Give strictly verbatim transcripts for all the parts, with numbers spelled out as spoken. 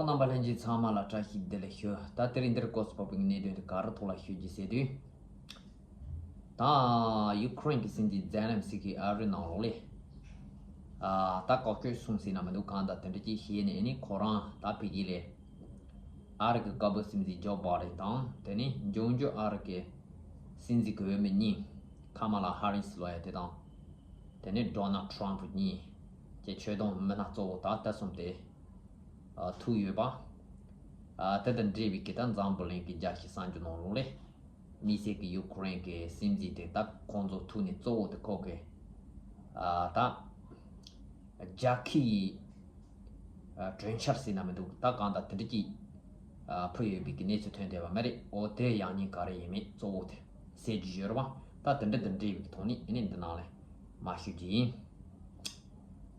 རྣམ་པ་ལྷན་རྒྱས་ཚང་མ་ལ་བཀྲ་ཤིས་བདེ་ལེགས་ཞུ། ད་དེ་རིང་འདིར་སྐོར་སུ་ཕོག་པའི་གནད་དོན་དེ་ག་རེ་ཐོག་ལ་ཞུ་རྒྱུ་ཟེར་དུས། ད་ཡུ་ཁུ་རེན་གྱི་སྲིད་འཛིན་ཛེ་ལན་སི་ཀི་ཨ་རི་ནང་ལོགས་ལས། ཨ་ད་བཀའ་ཆོས་གསུངས་ཟིན་ན་མི་འདུག་གང་ལྟར་དེ་འདྲ་ཅིག་བཤད་ནས་ཨ་ནི་ཁོ་རང་ད་ཕ་གི་ལས། ཨ་རི་གི་བཀའ་བབས་སྲིད་འཛིན་ཇོ་བྷའི་ཌེན་དང་དེ་ནས་འབྱུང་འགྱུར་ཨ་རི་གི་སྲིད་འཛིན་གྱི་འོས་མི་གཉིས། ཁ་མ་ལ་ཧ་རི་སི་ལོ་ཡ་དེ་དང་། དེ་ནས་ཌོ་ནལ་ཊམ་ཕ་གཉིས་ཀྱི་ཆོས་དོན་མི་སྣ་གཙོ་བོ་ད་ལྟ་གསུམ་དེ་ཐུག་ཡོད་པ། དེ་དང་འབྲེལ་བའི་གི་ད་འཛམ་བུ་གླིང་གི་རྒྱལ་སྤྱིའི་གསར་འགྱུར་ནང་ལོགས་ལས། དམིགས་བསལ་གྱི་ཡུ་ཁུ་རེན་གྱི་སྲིད་འཛིན་དེ་ད་ཁོང་ཚོ་ཐུག་ནས་གཙོ་བོ་དེ་ཁོ་གི་ད་རྒྱལ་ཁའི་གྲོས་འཆར་ཟེར་ན་མི་འདུག་ད་གང་ལྟར་དེ་འདྲ་ཅིག་ཕུལ་ཡོད་པའི་གི་གནས་ཚུལ་ཐོན་བསྡད་པ་མ་རེད། འོ་དེ་ཡང་སྙིང་ག་རེ་ཡིན་མིན་གཙོ་བོ་དེ་གསལ་རྒྱུ་ཡོད་རེད་བ། ད་དེ་འདྲ་དང་འབྲེལ་བའི་གི་ཐོག་ནས་ཨ་ནི་འདི་ནང་ལ་མར་ཞུ་རྒྱུ་ཡིན།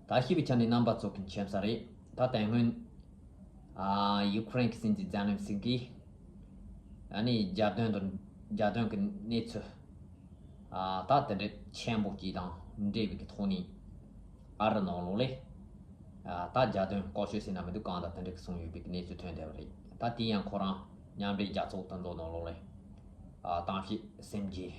ད་ཞུས་པའི་ཆ་ནས་རྣམ་པ་ཚོ་གི་མཁྱེན་གསལ་རེད། ད་དེ་སྔོན་ཨ་ཡུ་ཁུ་རེན་གྱི་སྲིད་འཛིན་ཛེ་ལན་སི་ཀི་ཨ་ནི་རྒྱལ་དོན་དང་རྒྱལ་དོན་གྱི་གནས་ཚུལ་ཨ་ད་དེ་འདྲ་ཆེན་པོ་གཅིག་དང་འབྲེལ་བའི་གི་ཐོག་ནས་ཨ་རི་ནང་ལོགས་ལས་ཨ་ད་རྒྱལ་དོན་བསྐོ་སྤྱོད་ཟེར་ན་མི་འདུག་གང་ལྟར་དེ་འདྲ་གི་གསུངས་ཡོད་པའི་གི་གནས་ཚུལ་ཐོན་བསྡད་པ་རེད། ད་དེ་ཡང་ཁོ་རང་མཉམ་འབྲེལ་རྒྱལ་ཚོགས་དེ་ཚོ་ནང་ལོགས་ལས། ཨ་གཏམ་བཤད་སེམས་བསྐྱེད་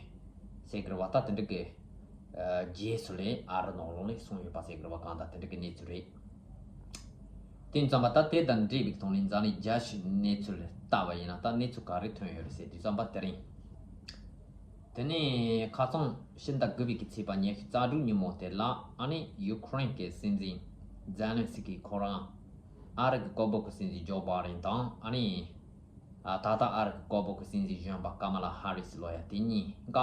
ཟེར་གི་རེད་བ། ད་དེ་འདྲ་གི་ཨ་རྗེས་སུ་ལས་ཨ་རི་ནང་ལོགས་ལས་གསུངས་ཡོད་པ་ཟེར་གི་རེད་བ། གང་ལྟར་དེ་འདྲ་གི་གནས་ཚུལ་རེད། དེ་ཙམ་པ་ད་དེ་དང་འབྲེལ་བའི་ཐོག་ནས་འཛམ་གླིང་རྒྱལ་སྤྱིའི་གནས་ཚུལ་ལ་བལྟ་བ་ཡིན་ན་ད་གནས་ཚུལ་ག་རེ་ཐོན་ཡོད་རེད་ཟེར་དུས་ཙམ་པ་དེ་རིང་། དེ་ནས་ཁ་སང་ཕྱི་ཟླ་དགུ་པའི་གི་ཚེས་པ་ཉི་ཤུ་རྩ་དྲུག་ཉིན་མོ་དེ་ལ་ཨ་ནི་ཡུ་ཁུ་རེན་གྱི་སྲིད་འཛིན་ཛེ་ལན་སི་ཀི་ཁོ་རང་ཨ་རི་གི་བཀའ་བབས་གི་སྲིད་འཛིན་ཇོ་བྷའི་ཌེན་དང་ཨ་ནི། ཨ་ད་ལྟ་ཨ་རི་གི་བཀའ་བབས་ཀྱི་སྲིད་འཛིན་གཞོན་པ་ཀ་མ་ལ་ཧ་རི་སི་ལོ་ཡ་དེ་གཉིས་ཀ་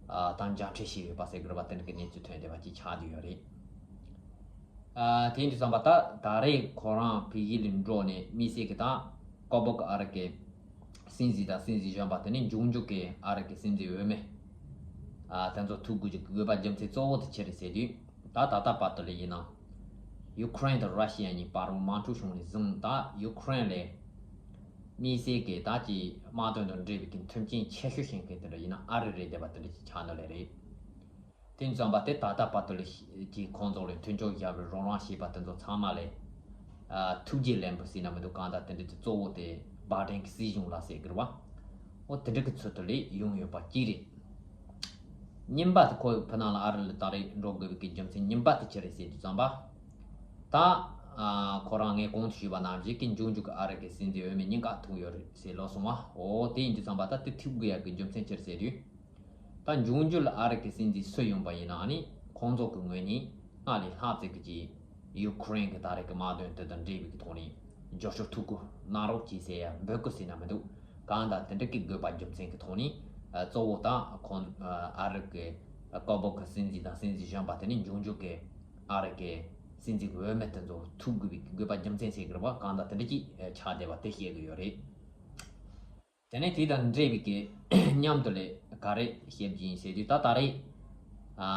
ཨ་ད་མཇལ་འཕྲད་བྱས་ཡོད་པ་ཟེར་གི་རེད་པ། དེ་འདྲ་གི་གནས་ཚུལ་ཐོན་བསྡད་པ་ཅིག་ཆགས་བསྡད་ཡོད་རེད། ཨ་དེ་ཡིན་དུས་ཙམ་པ་ད་ད་རེས་ཁོ་རང་ཕ་གི་ལ་འགྲོ་ནས་དམིགས་བསལ་གྱི་ད་བཀའ་བབས་ཀྱི་ཨ་རི་གི་སྲིད་འཛིན་དང་སྲིད་འཛིན་གཞོན་པ་དེ་ནས་འབྱུང་འགྱུར་གྱི་ཨ་རི་གི་སྲིད་འཛིན་འོས་མི་ཨ་དེ་ཚོ་ཐུག་དགོས་ཀྱི་དགོས་པ་རྒྱུ་མཚན་གཙོ་བོ་དེ་ཆི་རེད་ཟེར་དུས། ད་ད་ལྟ་བར་དུ་ལ་ཡིན་ན། ཡུ་ཁུ་རེན་དང་ར་ཤི་ཡ་གཉིས་བར་དམག་འཁྲུག་བྱུང་ནས་བཟུང་ད་ཡུ་ཁུ་རེན་ལ་དམིགས་བསལ་གྱི་ད་ཀྱི་དམག་དོན་དང་འབྲེལ་བའི་གི་མཐུན་རྐྱེན་ཆེ་ཤོས་བྱེད་མཁན་དེ་འདྲ་ཡིན་ན་ཨ་རི་རེད་བསྡད་པ་དེ་འདྲ་ཅིག་ཆགས་ནི་ལས་རེད། དེ་ཙམ་པ་དེ་ད་ལྟ་བར་དུ་ལ་ཀྱི་ཁོང་ཚོ་ལ་མཐུན་སྦྱོར་བཞག་པའི་རོགས་རམ་བྱས་པ་དེ་ཚོ་ཚང་མ་ལ་ཨ་ཐུགས་རྗེ་ལེན་པ་ཟེར་ན་མི་འདུག་གང་ལྟར་དེ་འདྲ་གི་གཙོ་བོ་དེ་བྷའི་ཌེན་གྱི་སྲིད་གཞུང་ལ་ཟེར་གི་རེད་བ། འོ་དེ་འདྲ་གི་ཚུལ་དུ་ལས་ཡོང་ཡོད་པ་གཅིག་རེད། གཉིས་པ་དེ་ཁོ་ཕུ་ནང་ལ་ཨ་རི་ལ་ད་རེས་འགྲོ་དགོས་པའི་གི་རྒྱུ་མཚན་གཉིས་པ་དེ་ཅི་རེད་ཟེར་དུས་ཙམ་པ། ད་ཨ་ཁོ་རང་ངས་གོང་དུ་ཞུས་པ་ནང་བཞིན་གི་འབྱུང་འགྱུར་གི་ཨ་རི་གི་སྲིད་འཛིན་འོས་མི་གཉིས་ཀ་ཐུག་ཡོད་རེད་ཟེར་ལབ་སོང་བ། འོ་དེ་ཡིན་དུས་ཙམ་པ་ད་དེ་ཐུག་དགོས་ཡ་གི་རྒྱུ་མཚན་ཅི་རེད་ཟེར་དུས། ད་འབྱུང་འགྱུར་ལ་ཨ་རི་གི་སྲིད་འཛིན་སུ་ཡིན་པ་ཡིན་ནའང་ནི་ཁོང་ཚོ་གི་ངོས་ནས་སྔར་ལས་ལྷག་ཙམ་གི་ཅིག་ཡུ་ཁུ་རེན་གི་ད་རེས་གི་དམག་དོན་དེ་དང་འབྲེལ་བའི་གི་ཐོག་ནས་རྒྱབ་སྐྱོར་ཐུབ་ཀི་གནང་རོགས་གྱིས་ཟེར་ཡ་འབོད་སྐུལ་ཟེར་ན་མི་འདུག་གང་ལྟར་དེ་འདྲ་གི་དགོས་པ་རྒྱུ་མཚན་གི་ཐོག་ནས་ཨ་གཙོ་བོ་ད་ཁོང་ཨ་རི་གི་བཀའ་བབས་གི་སྲིད་འཛིན་དང་སྲིད་འཛིན་གཞོན་པ་དེ་ནས་འབྱུང་འགྱུར་གི་ཨ་རི་གི་སྲིད་འཛིན་གི་འོས་མི་དེ་ཚོ་ཐུག་དགོས་པའི་དགོས་པ་རྒྱུ་མཚན་ཟེར་གི་རེད་བ། གང་ལྟར་དེ་འདྲ་ཅིག་ཆགས་བསྡད་པ་དེ་བཤད་གི་ཡོད་རེད། དེ་ནས་དེ་དང་འབྲེལ་བའི་གི་མཉམ་དུ་ལས་ག་རེ་བཤད་རྒྱུ་ཡིན་ཟེར་དུས་ད་ད་རེས་ཨ་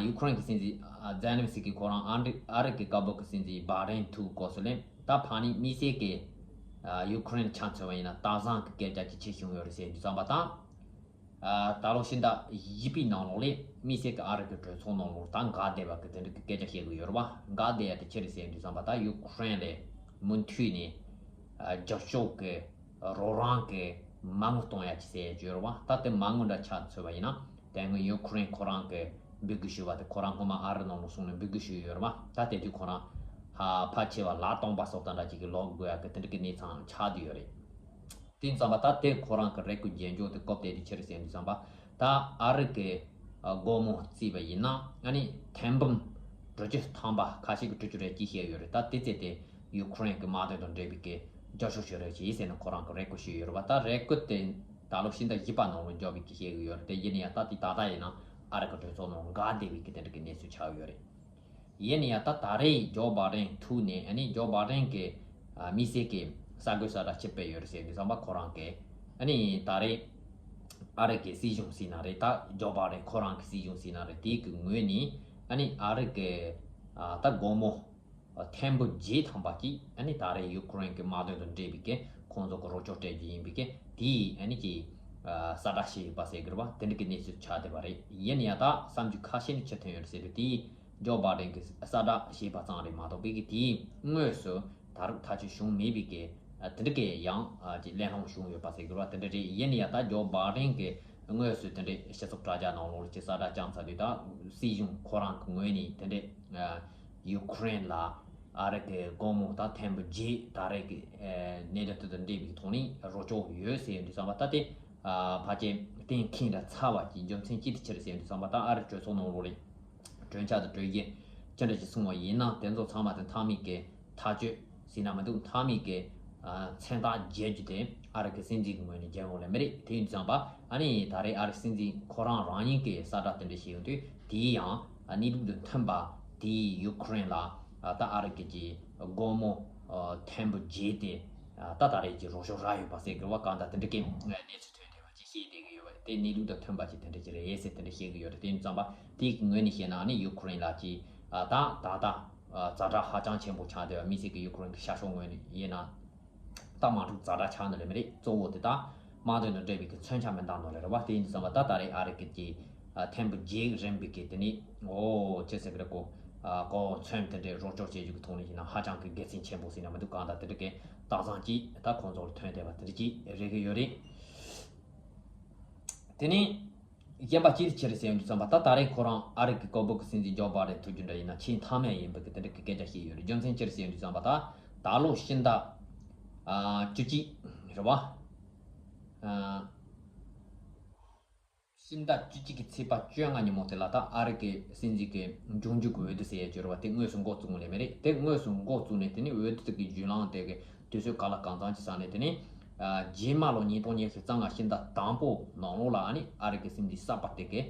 ཡུ་ཁུ་རེན་གི་སྲིད་འཛིན་ཨ་ཛེ་ལན་སི་ཀི་ཁོ་རང་ཨ་རི་ཨ་རི་གི་བཀའ་བབས་གི་སྲིད་འཛིན་བྷའི་ཌེན་ཐུག་སྐབས་སུ་ལས་ད་ཕ་ནི་དམིགས་བསལ་གི་ཨ་ཡུ་ཁུ་རེན་ཆ་མཚོན་པ་ཡིན་ན་སྟག་བཟང་གི་སྐད་ཆ་ཅིག་ཆེ་བྱུང་ཡོད་རེད་ཟེར་དུས་ཙམ་པ་དང་། ཨ་ད་ལོ་ཕྱི་ཟླ་བཞི་པའི་ནང་ལོགས་ལས་དམིགས་བསལ་གྱི་ཨ་རི་གི་གྲོས་ཚོགས་ནང་ལོགས་ད་འགག་བསྡད་པ་གི་དེ་འདྲ་གི་སྐད་ཆ་བཤད་གི་ཡོད་རེད་བ། འགག་བསྡད་ཡ་དེ་ཅི་རེད་ཟེར་དུས་ཙམ་པ་ད་ཡུ་ཁུ་རེན་ལ་མུ་མཐུད་ནས་ཨ་རྒྱབ་སྐྱོར་གི་རོགས་རམ་གི་མ་དངུལ་གཏོང་ཡ་ཅིག་ཟེར་ཡ་ཅིག་ཡོད་རེད་བ། ད་དེ་མ་དངུལ་འདྲ་ཆ་མཚོན་པ་ཡིན་ན་དེ་སྔོན་ཡུ་ཁུ་རེན་ཁོ་རང་གི་འབོད་སྐུལ་ཞུས་པ་དེ་ཁོ་རང་སྔོན་མ་ཨ་རི་ནང་ལོགས་སོང་ནས་འབོད་སྐུལ་ཞུས་ཡོད་རེད་བ། ད་དེ་དུས་ཁོ་རང་ཧ་ཕལ་ཆེ་བ་ལག་སྟོང་པ་སོགས་དང་འདྲ་ཅིག་གི་ལོག་དགོས་ཡ་གི་དེ་འདྲ་གི་གནས་ཚང་ཆགས་བསྡད་ཡོད་རེད། དེ་ཙམ་པ་ད་དེ་ཁོ་རང་གི་རེ་སྐུལ་རྒྱན་འཇོག་དེ་སྐབས་དེ་དུས་ཅི་རེད་ཟེར་དུས་ཙམ་པ་ད་ཨ་རི་གི་ཨ་སྒོར་མོ་བརྩིས་པ་ཡིན་ན་ཨ་ནི་ཐེར་འབུམ་དྲུག་ཅུ་ཐམ་པ་ཁ་ཤས་ཀྱིས་དྲུག་ཅུ་རེ་གཅིག་བཤད་ཡོད་རེད། ད་དེ་ཚད་དེ་ཡུ་ཁུ་རེན་གི་དམག་དོན་དང་འབྲེལ་བའི་གི་རྒྱབ་སྐྱོར་ཞུ་རོགས་གྱིས་ཟེར་ནས་ཁོ་རང་གི་རེ་སྐུལ་ཞུས་ཡོད་རེད་བ། ད་རེ་སྐུལ་དེ་ད་ལོ་ཕྱི་ཟླ་བཞི་པ་ནང་ལ་འབྱོར་བའི་གི་བཤད་གི་ཡོད་རེད། དེ་ཡིན་ན་ཡང་ད་དེ་ད་ལྟ་ཡིན་ན་ཨ་རི་གི་གྲོས་ཚོགས་ནང་འགག་བསྡད་པའི་གི་དེ་འདྲ་གི་གནས་ཚུལ་ཆགས་ཡོད་རེད། ཡིན་ན་ཡང་ད་ད་རེས་ཇོ་བྷའི་ཌེན་ཐུག་ནས་ཨ་ནི་ཇོ་བྷའི་ཌེན་གི་ཨ་དམིགས་བསལ་གི་གསར་འགོད་གསལ་བསྒྲགས་ཅིག་སྤེལ་ཡོད་རེད་ཟེར་དུས་ཙམ་པ་ཁོ་རང་གི་ཨ་ནི་ད་རེས་ཨ་རི་གི་སྲིད་གཞུང་ཟེར་ན་རེད། ད་ཇོ་བྷའི་ཌེན་ཁོ་རང་གི་སྲིད་གཞུང་ཟེར་ན་རེད། དེ་གི་ངོས་ནས་ཨ་ནི་ཨ་རི་གི་ཨ་ད་སྒོར་མོ་ཐེར་འབུམ་བརྒྱད་ཐམ་པ་ཅིག་ཨ་ནི་ད་རེས་ཡུ་ཁུ་རེན་གི་དམག་དོན་དང་འབྲེལ་བའི་གི་ཁོང་ཚོ་གི་རོགས་སྐྱོར་སྤྲད་རྒྱུ་ཡིན་པའི་གི་དེའི་ཨ་ནི་གི་ཨ་གསལ་བསྒྲགས་བྱས་ཡོད་པ་ཟེར་གི་རེད་བ། དེ་འདྲ་གི་གནས་ཚུལ་ཆགས་བསྡད་པ་རེད། ཡིན་ན་ཡང་ད་བསམ་རྒྱུ་ཁ་ཤས་ནི་ཅི་ཐོན་ཡོད་རེད་ཟེར་དུས་དེའི་ཇོ་བྷའི་ཌེན་གྱིས་གསལ་བསྒྲགས་བྱས་པ་ཙམ་རེད་མ་གཏོགས་པའི་གི་དེའི་དངོས་སུ་ ད་རུང་ཐག་གཅོད་བྱུང་མེད་པའི་གི་དེ་འདྲ་གི་ཡང་ཅིག་གླེང་སློང་བྱུང་ཡོད་པ་ཟེར་གི་རེད་བ། དེ་འདྲ་རེད། ཡིན་ན་ཡང་ད་ཇོ་བྷའི་ཌེན་གི་དངོས་སུ་དེ་འདྲའི་སྤྱི་ཚོགས་དྲ་རྒྱ་ནང་ལོགས་ཀྱི་གསལ་བསྒྲགས་བསྐྱངས་ཚར་དུས། ད་སྲིད་གཞུང་ཁོ་རང་གི་ངོས་ནས་དེ་འདྲའི་ཡུ་ཀེ་རེན་ལ་ཨ་རི་གི་སྒོར་མོ་ད་ཐེར་འབུམ་བརྒྱད་ད་རེས་ཀྱི་གནད་དོན་དེ་དང་འབྲེལ་བའི་ཐོག་ནས་རོགས་སྐྱོར་ཡོད་ཟེར་ཡོང་དུས་ཙམ་པ། ད་དེ་ཕལ་ཆེར་གཏན་འཁེལ་འདྲ་ཚར་བ་གི་རྒྱུ་མཚན་ཅི་ཐད་ཆེ་རེད་ཟེར་ཡོང་དུས་ཙམ་པ། ད་ཨ་རི་གྲོས་ཚོགས་ནང་ལོགས་ལ་གྲོས་འཆར་དང་གྲོས་གཞི་ཅི་འདྲ་ཞིག་གསུངས་པ་ཡིན་ན། དེ་ཚོ་ཚང་མ་དེ་མཐའ་མའི་གི་ཐག་གཅོད་ཟེར་ན་མི་འདུག་མཐའ་མའི་གི་མཚན་རྟགས་འཇལ་རྒྱུ་དེ་ཨ་རི་གི་སྲིད་འཛིན་གི་ངོས་ནས་འཇལ་ཡོང་ལེ་མི་རེད། དེ་ཡིན་དུས་ཙམ་པ་ཨ་ནི་ད་རེས་ཨ་རི་སྲིད་འཛིན་ཁོ་རང་རང་ཉིད་ཀྱི་གསལ་བསྒྲགས་དེ་འདྲ་བྱས་ཡོང་དུས། དེའི་ཡང་གནས་ལུགས་དང་མཐུན་པ་དེའི་ཡུ་ཀེ་རེན་ལ་ད་ཨ་རི་གི་གི་སྒོར་མོ་ཐེར་འབུམ་བརྒྱད་དེ་ད་ད་རེས་ཀྱི་རོགས་སྐྱོར་རག་ཡོད་པ་ཟེར་གི་རེད་བ། གང་ལྟར་དེ་འདྲ་གི་གནས་ཚུལ་ཐོན་བསྡད་པ་ཅིག་བཤད་བསྡད་ཀྱི་ཡོད་པ་དེ་གནས་ལུགས་དང་མཐུན་པ་ཅིག་དེ་འདྲ་ཅིག་རེད་ཟེར་དེ་འདྲ་བཤད་ཀྱི་ཡོད་རེད། དེ་ཡིན་ཙམ་པ་དེའི་ངོས་ནས་བཤད་ན་ནི་ཡུ་ཀེ་རེན་ལ་ཅིག་ད་ད་ལྟ་ཛ་དྲག་ཧ་ཅང་ཆེན་པོ་ཆགས་བསྡད་པ། དམིགས་བསལ་གྱི་ཡུ་ཀེ་རེན་གྱི་ཤར་ཕྱོགས་ངོས་ནས་ཡིན་ན་ད་དམག་འཁྲུག་ཛ་དྲག་ཆགས་ནི་ལས་མི་རེད། གཙོ་བོ་དེ་ད་དམག་དོན་དང་འབྲེལ་བའི་གི་མཚོན་ཆ་མེ་མདའ་ནོར་ལས་རེད་བ། དེ་ཡིན་ཙམ་པ་ད་ད་རེས་ཨ་རི་གི་གི་ཐེར་འབུམ་བརྒྱད་རིམ་པའི་གི་དེ་ནི་ཨོ་ཅི་ཟེར་གི་རེད་གོ་གོ་མཚོན་དེ་འདྲའི་རོགས་སྐྱོར་བྱེད་རྒྱུ་གི་ཐོག་ནས་ཡིན་ན་ཧ་ཅང་གི་དགེ་མཚན་ཆེན་པོ་ཟེར་ན་མི་འདུག་གང་ལྟར་དེ་འདྲ་གི་རྟགས་མཚན་ཅིག་ད་ཁོང་ཚོར་ཐོན་བསྡད་པ་དེ་འདྲ་ཅིག་རེད་གི་ཡོད་རེད། དེ་ནས་གཞན་པ་ཅི་རེད་ཅི་རེད་ཟེར་ཡོང་དུས་ཙམ་པ། ད་ད་རེས་ཁོ་རང་ཨ་རི་གི་གོ་བོ་གི་སྲིད་འཛིན་ཇོ་བྷའི་ཌེན་ཐུག་རྒྱུ་འདྲ་ཡིན་ན་ཆེས་མཐའ་མ་ཡིན་པ་གི་དེ་འདྲ་གི་སྐད་ཆ་བཤད་ཡོད་རེད། རྒྱུ་མཚན་ཅི་རེད་ཟེར་ཡོང་དུས་ཙམ་པ། ད་ད་ལོ་ཕྱི་ཟླ་ཨ་བཅུ་གཅིག་རེད་བ། ཨ་ཕྱི་ཟླ་བཅུ་གཅིག་གི་ཚེས་པ་བཅོ་ལྔ་ཉིན་མོ་དེ་ལ་ད་ཨ་རི་གི་སྲིད་འཛིན་གི་འབྱུང་འགྱུར་གི་འོས་བསྡུ་ཟེར་ཡ་ཅིག་ཡོད་རེད་བ། དེ་དངོས་སུ་འགོ་བཙུགས་ལེ་མི་རེད། དེ་དངོས་སུ་འགོ་བཙུགས་ནས་དེ་ནས་འོས་བསྡུ་དེ་གི་བརྒྱུད་ལམ་དེ་གི་དུས་ཚོད་ག་ལ་གང་འཚམ་ཅིག་ཟ་ནས། དེ་ནས་རྗེས་མ་ལོ་ཉིས་སྟོང་ཉི་ཤུ་རྩ་ལྔ་ཕྱི་ཟླ་དང་པོ་ནང་ལོགས་ལ་ཨ་ནི་ཨ་རི་གི་སྲིད་འཛིན་གསར་པ་དེ་གི་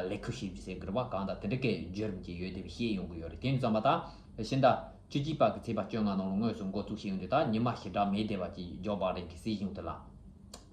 ལས་ཁུར་བཞེས་རྒྱུ་ཟེར་གི་རེད་བ། གང་ལྟར་དེ་འདྲ་གི་བརྒྱུད་རིམ་ཅིག་ཡོད་དེ་བཤད་ཡོང་གི་ཡོད་རེད། དེ་ཡིན་ཙམ་པ་ད་ཕྱི་ཟླ་བཅུ་གཅིག་པ་གི་ཚེས་པ་བཅོ་ལྔ་ནང་ལ་དངོས་སུ་འགོ་བཙུགས་བྱས་ཡོང་དུས། ད་ཉི་མ་ཞེ་དྲག་མེད་བསྡད་པ་ཅིག་ཇོ་བྷའི་ཌེན་གི་སྲིད་གཞུང་དེ་ལ།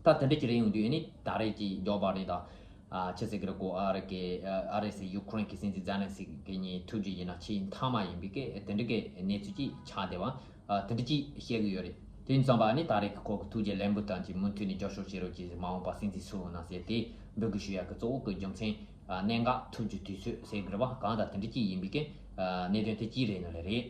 ད་དེ་འདྲ་ཅིག་རེད་ཡོང་དུས་ཨ་ནི་ད་རེས་ཀྱི་ཇོ་བྷའི་ཌེན་དང་ཨ་ཅི་ཟེར་གི་རེད་གོ་ཨ་རི་གི་ཨ་ཨ་རི་སི་ཡུ་ཀེ་རེན་གི་སྲིད་འཛིན་ཛེ་ལན་སི་ཀི་གཉིས་ཐུག་རྒྱུ་ཡིན་ན་ཆེས་མཐའ་མ་ཡིན་པའི་གི་དེ་འདྲ་གི་གནས་ཚུལ་ཅིག་ཆགས་བསྡད་པ། ཨ་དེ་འདྲ་ཅིག་བཤད་གི་ཡོད་རེད། དེ་ཡིན་ཙམ་པ་ཨ་ནི་ད་རེས་ཀྱི་ཁོ་གི་ཐུག་རྒྱུ་ལན་འབུལ་དང་ཅིག་མུ་མཐུད་ནས་རྒྱབ་སྐྱོར་བྱེད་རོགས་ཅེས་མ་འོངས་པར་སྲིད་འཛིན་སུ་འོང་ན་ཟེར་དེ་འབོད་སྐུལ་ཞུ་ཡག་གི་གཙོ་བོ་གི་རྒྱུ་མཚན་ཨ་གནད་འགག་ཐུག་རྒྱུ་དུས་ཚོད་ཟེར་གི་རེད་བ། གང་ལྟར་དེ་འདྲ་ཅིག་ཡིན་པའི་གི་ཨ་གནད་དོན་དེ་ཅིག་རེད་ནི་ལས་རེད།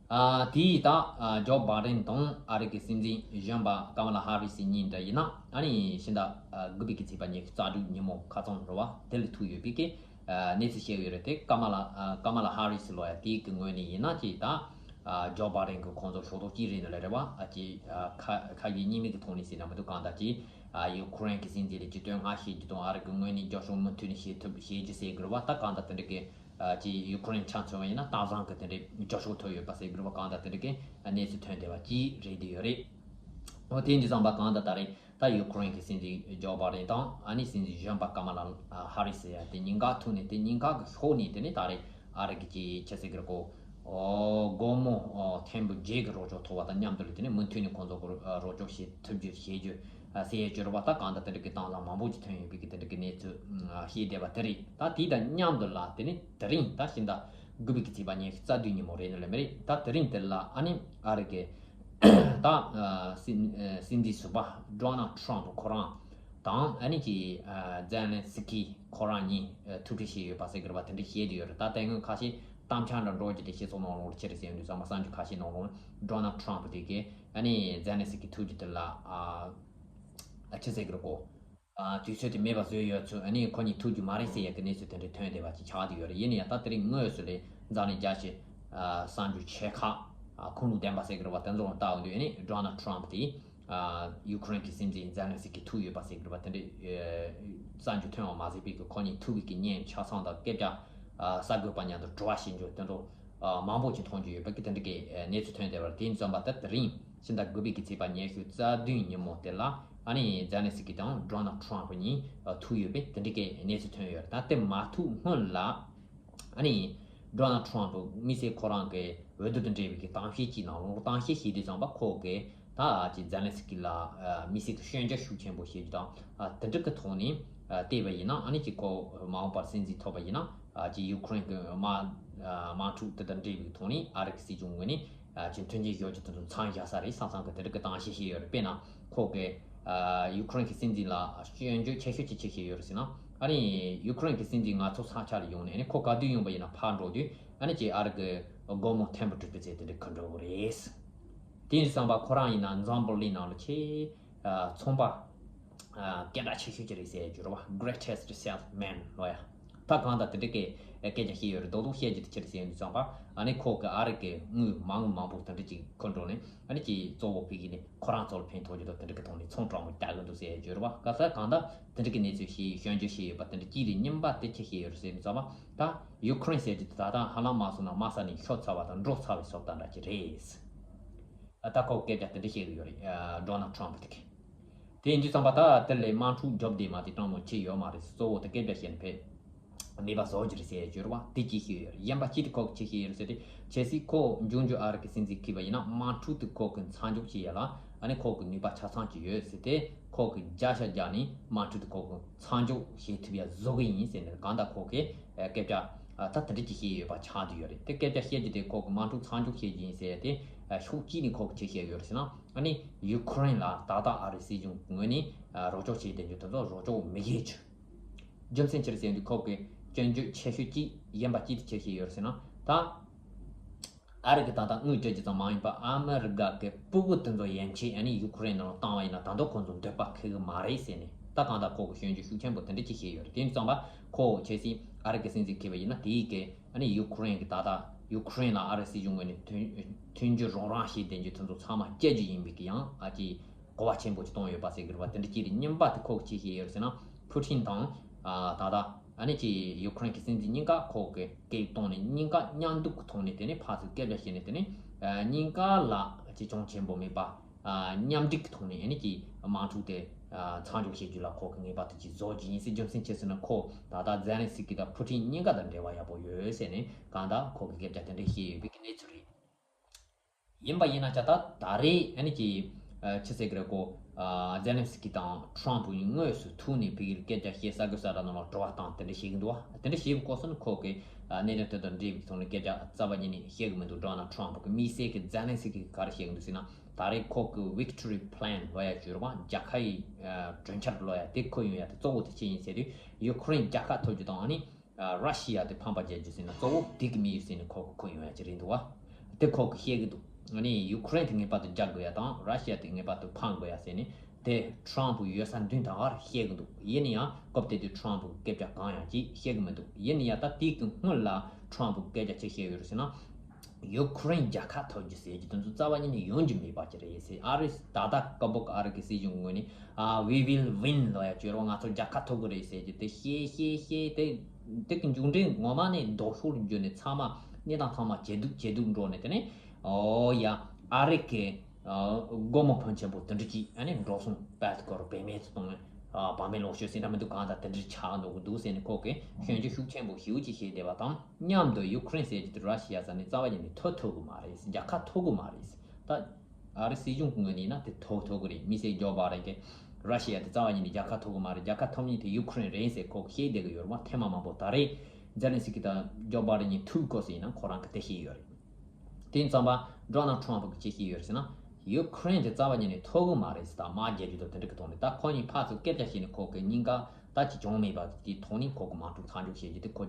ཨ་དེ་ཡིས་ད་ཨ་ཇོ་བྷའི་ཌེན་དང་ཨ་རི་གི་སྲིད་འཛིན་གཞོན་པ་ཀ་མ་ལ་ཧ་རི་སི་གཉིས་འདྲ་ཡིན་ན། ཨ་ནི་ཕྱི་ཟླ་ཨ་དགུ་པའི་གི་ཚེས་པ་ཉི་ཤུ་རྩ་དྲུག་ཉིན་མོ་ཁ་རྩང་རེད་བ། དེ་ལ་ཐུག་ཡོད་པའི་གི་ཨ་གནས་ཚུལ་བཤད་ཡོད་རེད། དེ་ཀ་མ་ལ་ཨ་ཀ་མ་ལ་ཧ་རི་སི་ལོ་ཡ་དེའི་གི་ངོས་ནས་ཡིན་ན་ཅིག་ད་ཨ་ཇོ་བྷའི་ཌེན་གི་ཁོང་ཚོ་ཕྱོགས་གཏོགས་ཅིག་རེད་ནི་ལས་རེད་བ། ཨ་ཅིག་ཨ་ཁ་ཁ་ཡིག་གཉིས་མེད་གི་ཐོག་ནས་ཟེར་ན་མི་འདུག་གང་ལྟར་ཅིག་ཨ་ཡུ་ཀེ་རེན་གི་སྲིད་འཛིན་ལ་ཅིག་དོན་ལྔ་བཤད་རྒྱུ་དང་། ཨ་རི་གི་ངོས་ནས་རྒྱབ་སྐྱོར་མུ་མཐུད་ནས་བྱེད་ཐུབ་བྱེད་རྒྱུ་ཟེར་གི་རེད་བ། ད་གང་ལྟར་དེ་འདྲ་གི་ཨ་ཅིག་ཡུ་ཀེ་རེན་ཆ་མཚོན་པ་ཡིན་ན་ད་བཟང་གི་དེ་འདྲའི་རྒྱབ་སྐྱོར་ཐོབ་ཡོད་པ་ཟེར་གི་རེད་བ། གང་ལྟར་དེ་འདྲ་གི་གནས་ཚུལ་ཐོན་བསྡད་པ་ཅིག་རེད་བསྡད་ཡོད་རེད། འོ་དེ་འདྲ་ཙམ་པ་གང་ལྟར་ད་རེས་ད་ཡུ་ཀེ་རེན་གི་སྲིད་འཛིན་ཇོ་བྷའི་ཌེན་དང་ཨ་ནི་སྲིད་འཛིན་གཞོན་པ་ཀ་མ་ལ་ཧ་རི་སི་ཟེར་ཡ་དེ་གཉིས་ཀ་ཐུག་ནས་དེ་གཉིས་ཀ་གི་ཕྱོགས་ནས་དེ་ནས་ད་རེས་ཨ་རི་གི་ཅིག་ཆི་ཟེར་གི་རེད་གོ་ཨོ་སྒོར་མོ་ཨོ་ཐེར་འབུམ་བརྒྱད་གི་རོགས་སྐྱོར་ཐོབ་པ་དང་མཉམ་དུ་ལ་དེ་ནས་མུ་མཐུད་ནས་ཁོང་ཚོ་གི་རོགས་སྐྱོར་བྱེད་ཐུབ་རྒྱུ་བྱེད་རྒྱུ་ཟེར་ཡས་ཅིག་རེད་བ། ད་གང་ལྟར་དེ་འདྲ་གི་དང་བླངས་མང་པོ་ཅིག་ཐོན་ཡོད་པའི་གི་དེ་འདྲ་གི་གནས་ཚུལ་བཤད་བསྡད་པ་དེ་རེད། ད་དེ་དང་མཉམ་དུ་ལ་དེ་ནས་དེ་རིང་ད་ཕྱི་ཟླ་དགུ་པའི་གི་ཚེས་པ་ཉི་ཤུ་རྩ་བདུན་ཉིན་མོ་རེད་ནི་ལས་མི་རེད། ད་དེ་རིང་དེ་ལ་ཨ་ནི་ཨ་རི་གི་ད་སྲིད་སྲིད་འཛིན་ཟུར་པ་ཌོ་ནལ་ཊམ་ཕ་ཁོ་རང་དང་ཨ་ནི་ཅིག་ཛེ་ལན་སི་ཀི་ཁོ་རང་གཉིས་ཐུག་འཕྲད་བྱས་ཡོད་པ་ཟེར་གི་རེད་བ། དེ་འདྲ་བཤད་བསྡད་ཡོད་རེད། ད་དེ་སྔོན་ཁ་ཤས་གཏམ་འཆར་འདྲ་འགྲོ་རྒྱུ་དེ་སྤྱི་ཚོགས་ནང་ལོགས་ལ་ཅི་རེད་ཟེར་ཡོང་དུས་ཙམ་པ་གསར་འགྱུར་ཁ་ཤས་ནང་ལོགས་ཌོ་ནལ་ཊམ་ཕ་དེ་གིས་ཨ་ནི་ཛེ་ལན་སི་ཀི་ཐུག་རྒྱུ་དེ་ལ་ཨ་ཆི་ཟེར་གི་རེད་གོ་ཨ་དུས་ཚོད་དེ་མེད་པ་བཟོས་ཡོད་ཚུལ། ཨ་ནི་ཁོ་གཉིས་ཐུག་རྒྱུ་མ་རེད་ཟེར་ཡ་གི་གནས་ཚུལ་དེ་འདྲ་ཐོན་བསྡད་པ་ཅིག་ཆགས་བསྡད་ཡོད་རེད། ཡིན་ན་ཡང་ད་དེ་རིང་དངོས་སུ་ལས་འཛམ་གླིང་རྒྱལ་སྤྱི་ཨ་གསར་འགྱུར་ཆེ་ཁག་ཨ་ཁུངས་ལུང་ལྡན་པ་ཟེར་གི་རེད་བ། དེ་ཚོ་ལ་བལྟ་ཡོང་དུས་ཨ་ནི་ཌོ་ནལ་ཊམ་ཕ་དེ་ཨ་ཡུ་ཀེ་རེན་གྱི་སྲིད་འཛིན་ཛེ་ལན་སི་ཀི་ཐུག་ཡོད་པ་ཟེར་གི་རེད་བ། དེ་འདྲའི་ཨ་གསར་འགྱུར་ཐོན་པ་མ་ཟད་པའི་གི་ཁོ་གཉིས་ཐུག་པའི་གི་བརྙན་ཆ་ཚང་དང་སྐད་ཆ་ཨ་གསར་འགོད་པ་མཉམ་དུ་དྲི་བ་ཞུ་རྒྱུ་དེ་ཚོ་ཨ་མང་པོ་ཅིག་མཐོང་རྒྱུ་ཡོད་པ་གི་དེ་འདྲ་གི་ཨ་གནས་ཚུལ་ཐོན་བསྡད་པ་རེད། དེ་ཡིན་ཙམ་པ་ད་དེ་རིང་ཕྱི་ཟླ་དགུ་པའི་གི་ཚེས་པ་ཉི་ཤུ་རྩ་བདུན་ཉིན་མོ་དེ་ལ་ཨ་ནི་ཛེ་ལན་སི་ཀི་དང་ཌོ་ནལ་ཊམ་ཕ་གཉིས་ཨ་ཐུག་ཡོད་པའི་དེ་འདྲ་གི་གནས་ཚུལ་ཐོན་ཡོད་རེད། ད་དེ་མ་ཐུག་སྔོན་ལ་ཨ་ནི་ཌོ་ནལ་ཊམ་ཕ་དམིགས་བསལ་ཁོ་རང་གི་འོས་བསྡུ་དང་འབྲེལ་བའི་གི་གཏམ་བཤད་ཅིག་ནང་ལོགས་གཏམ་བཤད་བྱེད་དུས་ཙམ་པ་ཁོ་གིས་ད་ཅིག་ཛེ་ལན་སི་ཀི་ལ་ཨ་དམིགས་བསལ་གྱི་སྐྱོན་བརྗོད་ཤུགས་ཆེན་པོ་བྱེད་རྒྱུ་དང་ཨ་དེ་འདྲ་གི་ཐོག་ནས་ཨ་བལྟས་པ་ཡིན་ན། ཨ་ནི་ཅིག་ཁོ་མ་འོངས་པར་སྲིད་འཛིན་ཐོབ་པ་ཡིན་ན་ཨ་ཅིག་ཡུ་ཀེ་རེན་གི་དམག་ཨ་དམག་འཁྲུག་དེ་དང་འབྲེལ་བའི་ཐོག་ནས་ཨ་རི་གི་སྲིད་གཞུང་ངོས་ནས་ཨ་ཅིག་མཐུན་རྐྱེན་སྦྱོར་རྒྱུ་དེ་ཚོ་མཚམས་བཞག་ས་རེད་བསམ་བསམ་གི་དེ་འདྲ་གི་གཏམ་བཤད་བྱས་ཡོད་རེད། དཔེར་ན་ཁོ་གིས་ཨ་ཡུ་ཀེ་རེན་གི་སྲིད་འཛིན་ལ་སྐྱོན་བརྗོད་ཆེ་ཤོས་ཅིག་ཅི་བྱས་ཡོད་རེད་ཟེར་ན། ཨ་ནི་ཡུ་ཀེ་རེན་གི་སྲིད་འཛིན་ང་ཚོ་ས་ཆ་ལ་ཡོང་ནས་ཨ་ནི་ཁོ་ག་དུས་ཡོང་པ་ཡིན་ན་ཕར་འགྲོ་དུས་ཨ་ནི་ཅིག་ཨ་རི་གི་ སྒོར་མོ་ཐེར་འབུམ་དྲུག་པའི་ཚད་དེ་འདྲ་ཁུར་འགྲོ་གི་རེད། དེ་ཡིན་དུས་ཙམ་པ་ཁོ་རང་ཡིན་ན་འཛམ་བུ་གླིང་ནང་ལ་ཆེས་ཨ་ཚོང་པ་ཨ་སྐད་གྲགས་ཆེ་ཤོས་ཅིག་རེད་ཟེར་རྒྱུ་རེད་བ། Greatest Salesman ལོ་ཡ། ད་གང་ལྟར་དེ་འདྲ་གི་སྐད་ཆ་བཤད་ཡོད་རེད། རྡོག་རྡོག་བཤད་རྒྱུ་དེ་ཆི་རེད་ཟེར་ཡོང་དུས་ཙམ་པ་ཨ་ནི་ཁོ་གི་ཨ་རི་གི་དངུལ་མང་མང་པོ་དེ་འདྲ་ཅིག་ཁུར་འགྲོ་ནས་ཨ་ནི་ཅིག་གཙོ་བོ་ཕ་གི་ནས་ཁོ་རང་ཚོ་ལ་ཕན་ཐོགས་རྒྱུ་དང་དེ་འདྲ་གི་ཐོག་ནས་ཚོང་དྲང་མོ་རྒྱག་གི་འདུག་ཟེར་རྒྱུ་རེད་བ། ག་ས་གང་ལྟར་དེ་འདྲ་གི་གནས་ཚུལ་ཞིག་སྐྱོན་བརྗོད་བྱས་ཡོད་པ་དེ་འདྲ་གཅིག་རེད། གཉིས་པ་དེ་ཆི་བཤད་ཡོད་རེད་ཟེར་ཡོང་དུས་ཙམ་པ་ད་ཡུ་ཁུ་རེན་ཟེར་རྒྱུ་དེ་ད་ལྟ་ཧ་ལམ་མ་སོང་ན་དམའ་ས་ནས་ཤོར་ཚར་བ་དང་འགྲོ་ཚར་བའི་བཟོ་ལྟ་འདྲ་ཅིག་རེད། ད་ཁོ་སྐད་ཆ་དེ་འདྲ་བཤད་གི་ཡོད་རེད། ཌོ་ནལ་ཊམ་པ་དེ་གིས། དེ་ཡིན་དུས་ཙམ་པ་ད་དེ་ལས་དམག་འཁྲུག་རྒྱོབ་བསྡད་མ་དེ་སྤྲང་མོ་ཆེ་ཡོད་མ་རེད། གཙོ་བོ་དེ་སྐད་ཆ་བཤད་ནས་ཕེབས་མེད་པ་བཟོ་རྒྱུ་རེད་ཟེར་ཡོད་རེད་བ། དེ་གཅིག་བཤད་ཡོད་རེད། གཞན་པ་གཅིག་དེ་ཁོ་གིས་ཆི་བཤད་ཡོད་རེད་ཟེར་ཏེ། གལ་སྲིད་ཁོ་འབྱུང་འགྱུར་ཨ་རི་གི་སྲིད་འཛིན་འཁེལ་བ་ཡིན་ན་དམག་འཁྲུག་དེ་ཁོ་གིས་མཚམས་འཇོག་བྱེད་ཡ་ལ་ཨ་ནི་ཁོ་གི་ནུས་པ་ཆ་ཚང་ཅིག་ཡོད་ཟེར་ཏེ། ཁོ་གིས་བརྒྱ་ཆ་བརྒྱ་ནས་དམག་འཁྲུག་དེ་ཁོ་གིས་མཚམས་འཇོག་བྱེད་ཐུབ་ཡ་བཟོ་གི་ཡིན་ཟེར་ནས་གང་ལྟར་ཁོ་གིས་སྐད་ཆ་ད་དེ་འདྲ་ཅིག་བཤད་ཡོད་པ་ཆགས་བསྡད་ཡོད་རེད། དེ་སྐད་ཆ་བཤད་རྒྱུ་དེ་ཁོ་གིས་དམག་འཁྲུག་མཚམས་འཇོག་བྱེད་རྒྱུ་ཡིན་ཟེར་ཏེ། ཕྱོགས་གཅིག་ནས་ཁོ་གིས་ཆི་བཤད་ཡོད་རེད་ཟེར་ན། ཨ་ནི་ཡུ་ཁུ་རེན་ལ་ད་ལྟ་ཨ་རི་སྲིད་གཞུང་གི་ངོས་ནས་རོགས་སྐྱོར་བྱེད་བསྡད་རྒྱུ་དེ་ཚོ་རོགས་སྐྱོར་མི་བྱེད་རྒྱུ། རྒྱུ་མཚན་ཅི་རེད་ཟེར་དུས་ཁོ་གི་སྐྱོན་བརྗོད་ཆེ་ཤོས་གཅིག་གཞན་པ་གཅིག་དེ་ཆི་བཤད་ཡོད་རེད་ཟེར་ན། ད་ཨ་རི་གི་ད་ལྟ་དངུལ་སྤྲད་རྒྱུ་ཙམ་མ་ཡིན་པར་ཨ་མི་རི་ཀ་གི་ཕྲུ་གུ་དེ་ཚོ་ཡན་ཆད་ཨ་ནི་ཡུ་ཁུ་རེན་ནང་ལ་བཏང་བ་ཡིན་ན་ད་དུང་ཁོ་ཚོ་འདོད་པ་ཁེགས་གི་མ་རེད་ཟེར་ནས། ད་གང་ལྟར་ཁོ་གི་སྐྱོན་བརྗོད་ཤུགས་ཆེན་པོ་དེ་འདྲ་ཅིག་བཤད་ཡོད་རེད། དེ་ཡིན་ཙམ་པ་ཁོ་གལ་སྲིད་ཨ་རི་གི་སྲིད་འཛིན་འཁེལ་བ་ཡིན་ན་དེའི་གི་ཨ་ནི་ཡུ་ཁུ་རེན་གི་ད་ལྟ་ཡུ་ཁུ་རེན་ལ་ཨ་རི་སྲིད་གཞུང་ངོས་ནས་མཐུན་མཐུན་འགྱུར་རོགས་རམ་བྱེད་བསྡད་རྒྱུ་དེ་ཚོ་ཚང་མ་བཅད་རྒྱུ་ཡིན་པའི་གི་ཡང་ཨ་ཅེ་གོ་བ་ཆེན་པོ་ཅིག་བཏོན་ཡོད་པ་ཟེར་གི་རེད་བ། དེ་འདྲ་ཅིག་རེད། གཉིས་པ་དེ་ཁོ་གིས་ཅི་བཤད་ཡོད་ཟེར་ན། ཕུ་ཊིན་དང་ཨ་ད་ལྟ་ཨ་ནི་ཅི་ཡུ་ཁུ་རེན་གི་སྲིད་འཛིན་གཉིས་ཀ་ཁོ་གི་སྐད་བཏང་ནས་གཉིས་ཀ་མཉམ་འདུག་གི་ཐོག་ནས་དེ་ནས་ཕར་ཚུར་སྐད་ཆ་བཤད་ནས་དེ་ནས་ཨ་གཉིས་ཀ་ལ་ཅི་གྱོང་ཆེན་པོ་མེད་པ་ཨ་མཉམ་འབྲེལ་གི་ཐོག་ནས་ཨ་ནི་ཅི་དམག་འཁྲུག་དེ་ཨ་མཚམས་འཇོག་བྱེད་རྒྱུ་ལ་ཁོ་གི་ངེས་པར་དུ་ཅི་བཟོ་རྒྱུ་ཡིན་ཟེར། རྒྱུ་མཚན་ཅི་ཟེར་ན་ཁོ་ད་ལྟ་ཛེ་ལན་སི་ཀི་དང་ཕུ་ཊིན་གཉིས་ཀ་དང་འབྲེལ་བ་ཡག་པོ་ཡོད་ཟེར་ནས་གང་ལྟར་ཁོ་གི་སྐད་ཆ་དེ་འདྲ་བཤད་ཡོད་པའི་གི་གནས་ཚུལ་རེད། ཡིན་པ་ཡིན་ན་ཆ་ད་ད་རེས་ཨ་ནི་ཀྱི་ཨ་ཆི་ཟེར་གི་རེད་གོ། ཨ་ཛེ་ལན་སི་ཀི་དང་ཊྲམ་ཕུ་གཉིས་དངོས་སུ་ཐུག་ནས་ཕ་གིར་སྐད་ཆ་བཤད་ས་གི་ས་ར་ནང་ལ་དྲི་བ་བཏང་དེ་འདྲ་བཤད་གི་འདུག་བ། དེ་འདྲ་བཤད་པའི་སྐོར་སོགས་ནི་ཁོ་གི་ཨ་གནད་དོན་དེ་དང་འབྲེལ་བའི་ཐོག་ནས་སྐད་ཆ་རྩ་བ་ཉིད་ནས་བཤད་གི་མི་འདུག་ཌོ་ནལ་ཊྲམ་ཕུ་གི་དམིགས་བསལ་གི་ཛེ་ལན་སི་ཀི་གིས་ག་རེ་བཤད་གི་འདུག་ཟེར་ན། ད་རེས་ཁོ་གི་ཝིག་ཊོ་རི་པི་ལན་ལོ་ཡ་བརྗོད་རོགས་རྒྱལ་ཁ་ཡི་ཨ་གྲོས་འཆར་ལོ་ཡ་དེ་ཁོ་ཡོང་ཡ་དེ་གཙོ་བོ་དེ་ཅི་ཡིན་ཟེར་དུས་ཡུ་ཁུ་རེན་རྒྱལ་ཁ་ཐོབ་རྒྱུ་དང་ཨ་ནི། ཨ་ར་ཤི་ཡ་དེ་ཕམ་པ་རྒྱག་རྒྱུ་ཟེར་ན་གཙོ་བོ་དེ་གི་དམིགས་ཡུལ་ཟེར་ནས་ཁོ་གི་ཁོ་ཡོང་ཡ་ཅིག་རེད་འདུག་བ། དེ་ཁོ་གི་བཤད་གི་འདུག་ཨ་ནི་ཡུ་ཁུ་རེན་དེ་ངེས་པར་དུ་རྒྱག་དགོས་ཡ་དང་ར་ཤི་ཡ་དེ་ངེས་པར་དུ་ཕམ་དགོས་ཡ་ཟེར་ནས་དེ་ཊྲམ་ཕུ་ཡོད་ས་མདུན་ཐང་ཁར་བཤད་གི་འདུག་ཡིན་ན་ཡང་སྐབས་དེ་དུས་ཊྲམ་ཕུ་སྐད་ཆ་གང་ཡང་ཅིག་བཤད་གི་མི་འདུག་ཡིན་ན་ཡང་ད་དེ་གི་སྔོན་ལ་ཊྲམ་ཕུ་སྐད་ཆ་ཅིག་བཤད་ཡོད་རེད་ཟེར་ན། ཡུ་ཁུ་རེན་རྒྱལ་ཁ་ཐོབ་རྒྱུ་ཟེར་རྒྱུ་དེ་ཚོ་རྩ་བ་ཉིད་ནས་ཡོང་རྒྱུ་མེད་པ་ཅིག་རེད་ཟེར། ཨ་རི་ད་ལྟ་སྐབས་བབ་ཀྱི་ཨ་རི་གི་སྲིད་གཞུང་ངོས་ནས་ཨ་we will win ལོ་ཡ་བརྗོད་རོགས་ང་ཚོ་རྒྱལ་ཁ་ཐོབ་གི་རེད་ཟེར་རྒྱུ་དེ་བཤད་བཤད་བཤད་དེ་དེ་གི་མཇུག་འབྲས་ངོ་མ་ནས་ལྡོག་ཕྱོགས་ལ་འགྱུར་ནས་ཚང་མ་གནས་སྟངས་ཚང་མ་ཇེ་སྡུག་ཇེ་སྡུག་འགྲོ་ནས་དེ་ནས་ཨོ་ཡ་ཨ་རི་གི་ཨ་སྒོར་མོ་ཕོན་ཆེན་པོ་དེ་འདྲ་ཅིག་ཨ་ནི་འགྲོ་སོང་པད་སྐོར་བེད་མེད་དུ་གཏོང་ནས་ཨ་བག་མེད་ལོག་སྤྱོད་ཟེར་འདྲ་མི་འདུག་གང་ལྟར་དེ་འདྲ་ཆགས་འགྲོ་གི་འདུག་ཟེར་ནས་ཁོ་གིས་སྐྱོན་བརྗོད་ཤུགས་ཆེན་པོ་ཞེ་པོ་ཅིག་བྱས་བསྡད་པ་དང་མཉམ་དུ་ཡུ་ཁུ་རེན་ཟེར་རྒྱུ་དེ་ར་ཤི་ཡ་ས་ནས་རྩ་བ་ཉིད་ནས་ཐོབ་ཐུབ་གི་མ་རེད། རྒྱལ་ཁ་ཐོབ་གི་མ་རེད། ད་ཨ་རི་སྲིད་གཞུང་གི་ངོས་ནས་ཡིན་ན་དེ་ཐོབ་ཐུབ་གི་རེད། དམིགས་བསལ་ཇོ་བྷའི་ཌེན་གྱིས་ར་ཤི་ཡ་དེ་རྩ་བ་ཉིད་ནས་རྒྱལ་ཁ་ཐོབ་གི་མ་རེད། རྒྱལ་ཁ་ཐོབ་མཁན་དེ་ཡུ་ཁུ་རེན་རེད་ཟེར་ཁོ་བཤད་བསྡད་གི་ཡོད་རེད་མ། ཐེངས་མ་མང་པོ་ད་རེས་ཛེ་ལན་སི་ཀི་དང་ཇོ་བྷའི་ཌེན་གཉིས་ཐུག་སྐོར་ཟེར་ཡིན་ན་ཁོ་རང་གི་དེ་བཤད་ཡོད་རེད། དེ་ཡིན་ཙམ་པ་ཌོ་ནལ་ཊྲམ་ཕུ་གིས་ཅི་བཤད་ཡོད་རེད་ཟེར་ན། ཡུ་ཁུ་རེན་དེ་རྩ་བ་ཉིད་ནས་ཐོབ་གི་མ་རེད་ཟེར། ད་དམག་རྒྱག་རྒྱུ་དང་དེ་འདྲ་གི་ཐོག་ནས་ད་ཁོ་གཉིས་ཕར་ཚུར་སྐད་ཆ་བཤད་ནས་ཁོ་གི་གཉིས་ཀ་ད་ཅི་གྱོང་མེད་པ་དེ་ཐོག་ནས་ཁོ་གི་དམག་འཁྲུག་མཚམས་འཇོག་བྱེད་རྒྱུ་དེ་ཁོ།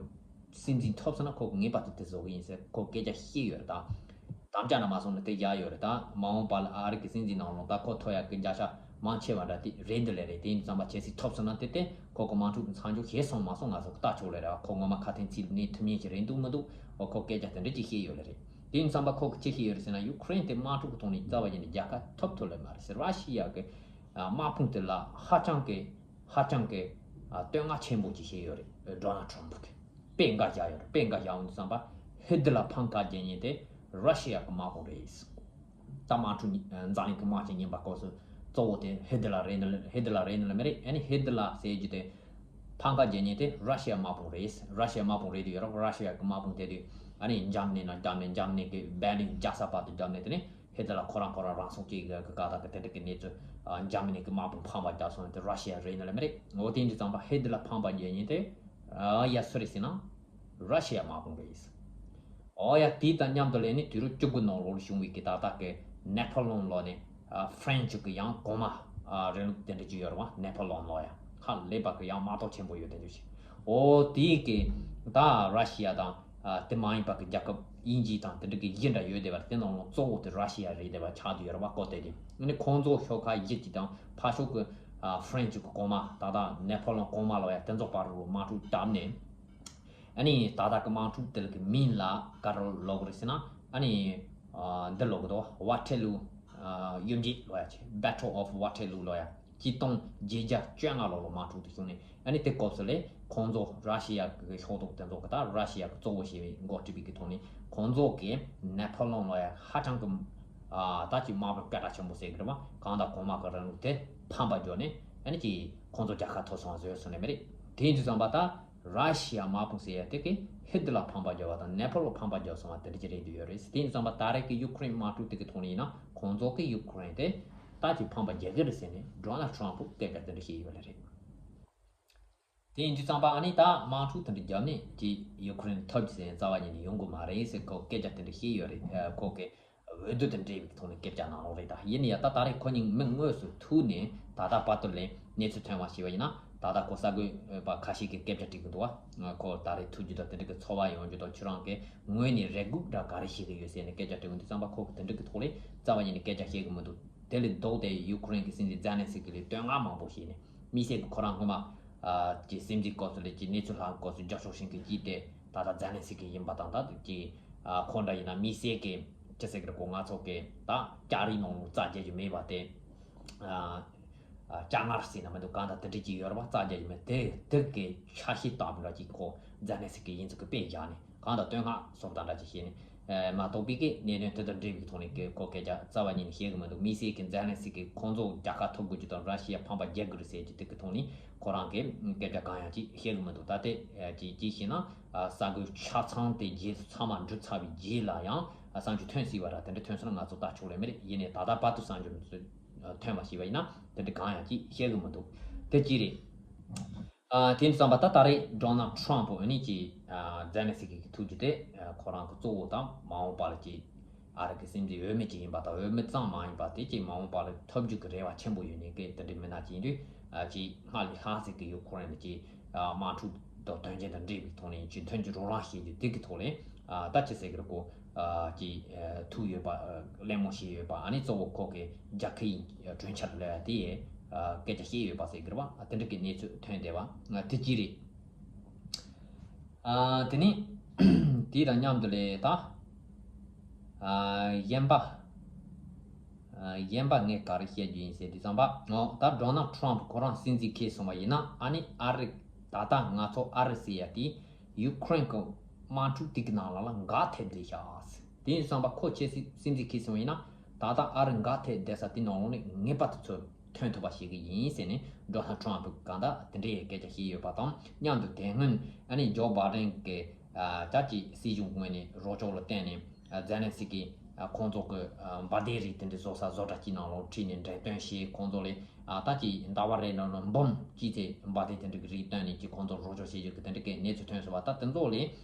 སྲིད་འཛིན་ཐོབ་སོང་ན་ཁོ་གི་ངེས་པར་དུ་དེ་བཟོ་གི་ཡིན་ཟེར་ཁོ་སྐད་ཆ་བཤད་ཡོད་རེད། ད་དམ་བཅའ་ནང་མ་སོང་ན་དེ་བཞག་ཡོད་རེད། ད་མ་འོངས་པ་ལ་ཨ་རི་གི་སྲིད་འཛིན་ནང་ལོགས་ད་ཁོ་ཐོབ་ཡག་གི་བྱ་བཞག་མང་ཆེ་བ་འདྲ་དེ་རེད་འདི་ལས་རེད། དེ་ཡིན་ཙམ་པ་ཆབ་སྲིད་ཐོབ་སོང་ན་དེ་དེ་ཁོ་གི་དམག་འཁྲུག་མཚམས་འཇོག་བྱས་སོང་མ་སོང་ང་ཚོ་ལྟ་ཆོག་ལེ་རེད། ཁོ་ངོ་མ་ཁ་དན་ཚིག་གནས་ཐུབ་མཁན་ཞིག་རེད་འདུག་མི་འདུག་འོ་ཁོ་སྐད་ཆ་དེ་འདྲ་ཅིག་བཤད་ཡོད་ལེ་རེད། དེ་ཡིན་ཙམ་པ་ཁོ་གི་ཅི་བཤད་ཡོད་རེད་ཟེར་ན་ཡུ་ཁུ་རེན་དེ་དམག་འཁྲུག་གི་ཐོག་ནས་རྩ་བ་ཉིད་ནས་རྒྱལ་ཁ་ཐོབ་ཐུབ་ལེ་མ་རེད་ཟེར། ར་ཤི་ཡ་གི་དམག་དཔུང་དེ་ལ་ཧ་ཅང་གི་ཧ་ཅང་གི་ཨ་བསྟོད་བསྔགས་ཆེན་པོ་ཅིག་བྱས་ཡོད་རེད། ཌོ་ནལ་ཊྲམ་ཕུ་གིས་དཔེ་འགའ་བཞག་ཡོད་རེད། དཔེ་འགའ་བཞག་འོང་དུས་ཙམ་པ་ཧི་ཏི་ལ་ཕམ་ཁ་རྒྱག་མཁན་དེ་ར་ཤི་ཡ་གི་དམག་དཔུང་རེད། ད་དམག་འཁྲུག་འཛམ་གླིང་གི་དམག་ཆེན་རྙིང་པ་སྐབས་སུ་གཙོ་བོ་དེ་ཧི་ཏི་ལ་རེད་ནི་ཧི་ཏི་ལ་རེད་ནི་ལ་མི་རེད། ཨ་ནི་ཧི་ཏི་ལ་ཟེར་རྒྱུ་དེ་ཕམ་ཁ་རྒྱག་མཁན་དེ་ར་ཤི་ཡ་དམག་དཔུང་རེད། ར་ཤི་ཡ་དམག་དཔུང་རེད་དུས་ཡོད་རེད། ར་ཤི་ཡ་གི་དམག་དཔུང་དེ་དུས་ཨ་ནི་འཇར་མ་ནི་ནང་འཇར་མ་ནི་འཇར་མ་ནི་གི་བྷེར་ལིན་རྒྱལ་ས་བར་དུ་བརྒྱབ་ནས་དེ་ནས། ཧི་ཏི་ལ་ཁོ་རང་ཁོ་རང་རང་སྲུང་བྱེད་དགོས་ཀྱི་ག་ད་གི་དེ་འདྲ་གི་གནས་ཚུལ་ཨ་འཇར་མ་ནི་གི་དམག་དཔུང་ཕམ་པ་རྒྱག་སོང་དེ་ར་ཤི་ཡ་རེད་ནི་ལ་མི་རེད། འོ་དེ་ཡིན་དུས་ཙམ་པ་ཧི་ཏི་ལ་ཕམ་པ་རྒྱག་མཁན་དེ་ཨ་ཡ་སུ་རེད་ཟེར་ན་ར་ཤི་ཡ་དམག་དཔུང་རེད། འོ་ཡ་དེ་དང་མཉམ་དུ་ལས་ནི་དུས་རབས་བཅུ་དགུ་ནང་ལོགས་ལ་བྱུང་བའི་གི་ད་ལྟ་གི་ནེ་པོ་ལོན་ལོ་ནས་ཨ་ཧྥ་རན་སི་གི་ཡང་གོང་མ་ཨ་རིང་ལུགས་དེ་འདྲ་ཅིག་ཡོད་རེད་བ། ནེ་པོ་ལོན་ལོ་ཡ་ཧ་ལས་པ་གི་ཡང་དམག་ཐོག་ཆེན་པོ་ཡོད་དེ་འདྲ་ཞིག་འོ་དེ་གི་ད་ར་ཤི་ཡ་དང་། དེ་མ་ཡིན་པ་གི་རྒྱལ་ཁབ་དབྱིན་ཇི་དང་དེ་འདྲ་གི་གཞི་འདྲ་ཡོད་བསྡད་པ་རེད། དེ་ནང་ལ་གཙོ་བོ་དེ་ར་ཤི་ཡ་རེད་བསྡད་པ་ཆགས་བསྡད་ཡོད་རེད་བ། བཀོད་དེ་དེ་ཨ་ནི་ཁོང་ཚོ་ཤོག་ཁག་བཞི་གཅིག་དང་ཕར་ཕྱོགས་གི་ཨ་ཧྥ་རན་སི་གི་གོང་མ་ད་ལྟ་ནེ་ཕོ་ལོན་གོང་མ་ལོ་ཡ་དེ་ཚོ་བར་དུ་དམག་འཁྲུག་བརྒྱབ་ནས། ཨ་ནི་ད་ལྟ་གི་དམག་འཁྲུག་དེ་ལ་གི་མིང་ལ་ག་རེ་ལབ་གི་རེད་ཟེར་ན། ཨ་ནི་ཨ་འདི་ལབ་གི་འདུག་ཝ་ཐེ་ལུ་ཨ་གཡུལ་འགྱེད་ལབ་ཡ་ཆེ། Battle of Waterloo ལབ་ཡ། ཆིག་སྟོང་བརྒྱད་བརྒྱ་བཅོ་ལྔ་ལོ་ལ་དམག་འཁྲུག་དེ་བྱུང་ནས། ཨ་ནི་དེ་སྐབས་སུ་ལས་ཁོང་ཚོ་ར་ཤི་ཡ་གི་ཤོག་ཐོག་དེ་ཚོ་གི་ད་ར་ཤི་ཡ་གི་གཙོ་བོ་ཞེས་པའི་འགོ་ཁྲིད་པའི་གི་ཐོག་ནས་ཁོང་ཚོ་གི་ནེ་ཕོ་ལོན་ལབ་ཡ་ཧ་ཅང་གི་ཨ་ད་ཅིག་དམག་དཔོན་སྐད་གྲགས་ཆེན་པོ་ཟེར་གི་རེད་བ། གང་ལྟར་གོང་མ་གི་རིང་ལུགས་དེ་ཕམ་པ་བརྒྱབ་ནས། ཨ་ནི་ཅིག་ཁོང་ཚོ་རྒྱལ་ཁ་ཐོབ་སོང་བ་བཟོས་སོང་ནས་མ་རེད། དེ་ཡིན་དུས་ཙམ་པ་ད་ར་ཤི་ཡ་དམག་དཔུང་ཟེར་ཡ་དེ་གི་ཧིད་ལ་ཕམ་པ་བརྒྱབ་པ་དང་ནེ་ཕོ་ལ་ཕམ་པ་བརྒྱབ་སོང་བ་དེ་འདྲ་ཅིག་རེད་འདུག་ཡོད་རེད། དེ་ཡིན་དུས་ཙམ་པ་ད་རེས་ཀྱི་ཡུ་ཁུ་རེན་དམག་འཁྲུག་དེ་གི་ཐོག་ནས་ཡིན་ན་ཁོང་ཚོ་གི་ཡུ་ཁུ་རེན་དེ་ད་ཅིག་ཕམ་པ་རྒྱག་གི་རེད་ཟེར་ནས་ཌོ་ནལ་ཊམ་པུ་སྐད་ཆ་དེ་འདྲ་བཤད་ཡོད་ལ་རེད། དེ་ཡིན་དུས་ཙམ་པ་ཨ་ནི་ད་དམག་འཁྲུག་དེ་འདྲ་བརྒྱབ་ནས་ཅིག་ཡུ་ཁུ་རེན་ཐོབ་རྒྱུ་ཟེར་རྩ་བ་ཉིད་ནས་ཡོང་གི་མ་རེད་ཟེར་ཁོ་སྐད་ཆ་དེ་འདྲ་བཤད་ཡོད་རེད། ཁོ་གི་འོས་བསྡུ་དང་འབྲེལ་བའི་ཐོག་ནས་སྐད་ཆ་གནང་རོགས་རེད། ད་ཡིན་ན་ཡང་ད་ད་རེས་ཁོ་གཉིས་མི་དངོས་སུ་ཐུག་ནས་ད་ལྟ་བར་དུ་ལས་གནས་ཚུལ་ཐོན་པ་ཞིག་པ་ཡིན་ན། ད་ལྟ་ཁོ་གསར་འགོད་པ་ཁ་ཤས་ཀྱིས་སྐད་ཆ་དྲི་གི་འདུག་བ། ཁོ་ད་རེས་ཐུག་རྒྱུ་དང་དེ་འདྲ་གི་ཚོར་བ་ཡོང་རྒྱུ་དང་ཁྱོད་རང་གི་ངོས་ནས་རེ་སྒུག་འདྲ་ག་རེ་བྱེད་ཀྱི་ཡོད་ཟེར་ནས་སྐད་ཆ་དྲི་གི་འདུག་ཙམ་པ་ཁོ་གི་དེ་འདྲ་གི་ཐོག་ལས་རྩ་བ་ཉིད་ནས་སྐད་ཆ་བཤད་གི་མི་འདུག་དེ་ལས་ལྡོག་སྟེ་ཡུ་ཁུ་རེན་གྱི་སྲིད་འཛིན་ཛེ་ལན་སི་ཀི་ལ་བསྟོད་བསྔགས་མང་པོ་བྱས་ནས། དམིགས་བསལ་གྱི་ཁོ་རང་སྔོན་མ་ཨ་ཀྱི་སྲིད་འཛིན་སྐབས་སུ་ལས་ཀྱི་གནས་ཚུལ་ལྷག་སྐབས་སུ་རྒྱབ་སྐྱོར་བྱེད་མཁན་གྱིས་དེ་ད་ལྟ་ཛེ་ལན་སི་ཀི་ཡིན་པ་དང་། ད་དུས་ཀྱི་ཨ་ཁོ་འདྲ་ཡིན་ན་དམིགས་བསལ་གྱི་ཅི་ཟེར་གི་རེད་གོ། ང་ཚོ་གི་ད་ལྕགས་རིའི་ནང་ལ་རྩྭ་རྒྱག་རྒྱུ་མེད་པ་དེ། ཨ་ཨ་ལྕགས་ངར་ཟེར་ན་མི་འདུག་གང་ལྟར་དེ་འདྲ་ཅིག་ཡོད་རེད་བ། རྩྭ་རྒྱག་རྒྱུ་མེད་དེ་དེ་གི་ཆ་ཤས་ལྟ་བུ་འདྲ་ཅིག་ཁོ་ཛེ་ལན་སི་ཀི་ཡིན་ཚུལ་གྱི་དཔེ་བཞག་ནས། གང་དང་བསྟོད་བསྔགས་སོགས་དང་འདྲ་ཅིག་བྱས་ནས། ཨ་མ་གཏོགས་པའི་གི་གནད་དོན་དེ་དང་འབྲེལ་བའི་ཐོག་ནས་གི་ཁོ་སྐད་ཆ་རྩ་བ་ཉིད་ནས་བཤད་གི་མི་འདུག་དམིགས་བསལ་གི་ཛེ་ལན་སི་ཀི་ཁོང་ཚོ་རྒྱལ་ཁ་ཐོབ་དགོས་རྒྱུ་དང་ར་ཤི་ཡ་ཕམ་པ་རྒྱག་དགོས་རེད་ཟེར་རྒྱུ་དེ་གི་ཐོག་ནས་ཁོ་རང་གི་སྐད་ཆ་གང་ཡང་ཅིག་བཤད་གི་མི་འདུག་ད་དེ་ཨ་ཅིག་ཅིག་བྱས་ན་ཨ་གསར་འགོད་ཆ་ཚང་དེ་རྗེས་སུ་ཚང་མ་འགྲུབ་ཚར་བའི་རྗེས་ལ་ཡང་ཨ་གསར་འགྱུར་ཐོན་སྲིད་པ་ར་དེ་འདྲ་ཐོན་སོང་ན་ང་ཚོ་ལྟ་ཆོག་ལེ་མི་རེད། ཡིན་ནའི་ད་ལྟ་བར་དུ་གསར་འགྱུར་ཐོན་པ་ཞིག་པ་ཡིན་ན་དེ་འདྲ་གང་ཡང་ཅིག་བཤད་གི་མི་འདུག་དེ་ཅི་རེད། ཨ་དེ་ཡིན་དུས་ཙམ་པ་ད་ད་རེས་ཌོ་ནལ་ཊམ་པུ་ཨ་ནི་ཀྱི་ཨ་ཛེ་ལན་སི་ཀི་གི་ཐུག་རྒྱུ་དེ་ཨ་ཁོ་རང་གི་གཙོ་བོ་དང་མ་འོངས་པ་ལ་ཀྱི་ཨ་རི་གི་སྲིད་འཛིན་འོས་མི་ཅིག་ཡིན་པ་དང་། འོས་མི་ཙམ་མ་ཡིན་པ་དེ་ཀྱི་མ་འོངས་པ་ལ་ཐོབ་རྒྱུ་གི་རེ་བ་ཆེན་པོ་ཡོད་ནས་ཀྱི་དེ་འདྲའི་མི་སྣ་ཅིག་ཡིན་དུས། ཨ་ཀྱི་སྔར་ལས་ལྷག་ཙམ་གི་ཡུ་ཁུ་རེན་ལ་ཀྱི་ཨ་དམག་འཁྲུག་དང་དོན་རྐྱེན་དང་འབྲེལ་བའི་ཐོག་ནས་ཀྱི་མཐུན་རྐྱེན་རོགས་རམ་བྱེད་རྒྱུ་དེ་གི་ཐོག་ནས། ཨ་ད་ཅི་ཟེར་གི་རེད་གོ། ཨ་ཀྱི་ཨ་ཐུག་ཡོད་པ། ཨ་གླེང་མོལ་བྱས་ཡོད་པ། ཨ་ནི་གཙོ་བོ་ཁོ་གི་རྒྱལ་ཁའི་གྲོས་འཆར་ལ་དེ་ཡི་ཨ་སྐད་ཆ་བཤད་ཡོད་པ་ཟེར་གི་རེད་བ། ཨ་དེ་འདྲ་གི་གནས་ཚུལ་ཐོན་བསྡད་པ་ང་དེ་ཅི་རེད། ཨ་དེ་ནི་དེ་དང་མཉམ་དུ་ལས་ད་ཨ་གཞན་པ། ཨ་གཞན་པ་ངས་ག་རེ་བཤད་རྒྱུ་ཡིན་ཟེར་དུས་ཙམ་པ། འོ་ད་ཌོ་ནལ་ཊམ་པུ་ཁོ་རང་སྲིད་འཛིན་འཁེལ་སོང་བ་ཡིན་ན། ཨ་ནི་ཨ་རི་ད་ལྟ་ང་ཚོ་ཨ་རི་ཟེར་ཡ་དེ་ཡུ་ཁུ་རེན་གི་དམག་འཁྲུག་དེ་གི་ནང་ལ་ལ་འགག་ཐེབས་བསྡད་ཤག་དེ་ཡིན་དུས་ཙམ་པ་ཁོ་ཆེ་སྲིད་སྲིད་འཛིན་འཁེལ་སོང་བ་ཡིན་ན། ད་ལྟ་ཨ་རི་འགག་ཐེབས་བསྡད་ས་དེ་ནང་ལོགས་ནས་ངེས་པར་དུ་ཚུར་ཐོན་ཐུབ་པ་ཞིག་གི་ཡིན་ཟེར་ནས་ཌོ་ནལ་ཊམ་པུ་གང་ལྟར་དེ་འདྲའི་སྐད་ཆ་བཤད་ཡོད་པ་དང་མཉམ་དུ། དེ་སྔོན་ཨ་ནི་ཇོ་བྷའི་ཌེན་གི་ཨ་ད་ཀྱི་སྲིད་གཞུང་ངོས་ནས་རོགས་སྐྱོར་ལ་བརྟེན་ནས། ཨ་ཛེ་ལན་སི་ཀི་ཨ་ཁོང་ཚོ་གི་ཨ་འབར་མདེལ་རིགས་དེ་འདྲ་བཟོ་ས་བཟོ་གྲྭ་གཅིག་ནང་ལོགས་ཁྲིད་ནས་འགྲེམས་སྟོན་བྱས། ཁོང་ཚོ་ལས་ཨ་ད་ཀྱི་ཟླ་བ་རེ་ནང་ལ་འབུམ་གཅིག་ཙམ་འབར་མདེལ་དེ་འདྲ་གི་རིགས་བཏོན་ནས་ཀྱི་ཁོང་ཚོ་རོགས་སྐྱོར་བྱེད་རྒྱུ་གི་དེ་འདྲ་གི་གནས་ཚུལ་ཐོན་སོང་བ། ད་དེ་ཚོ་ལས་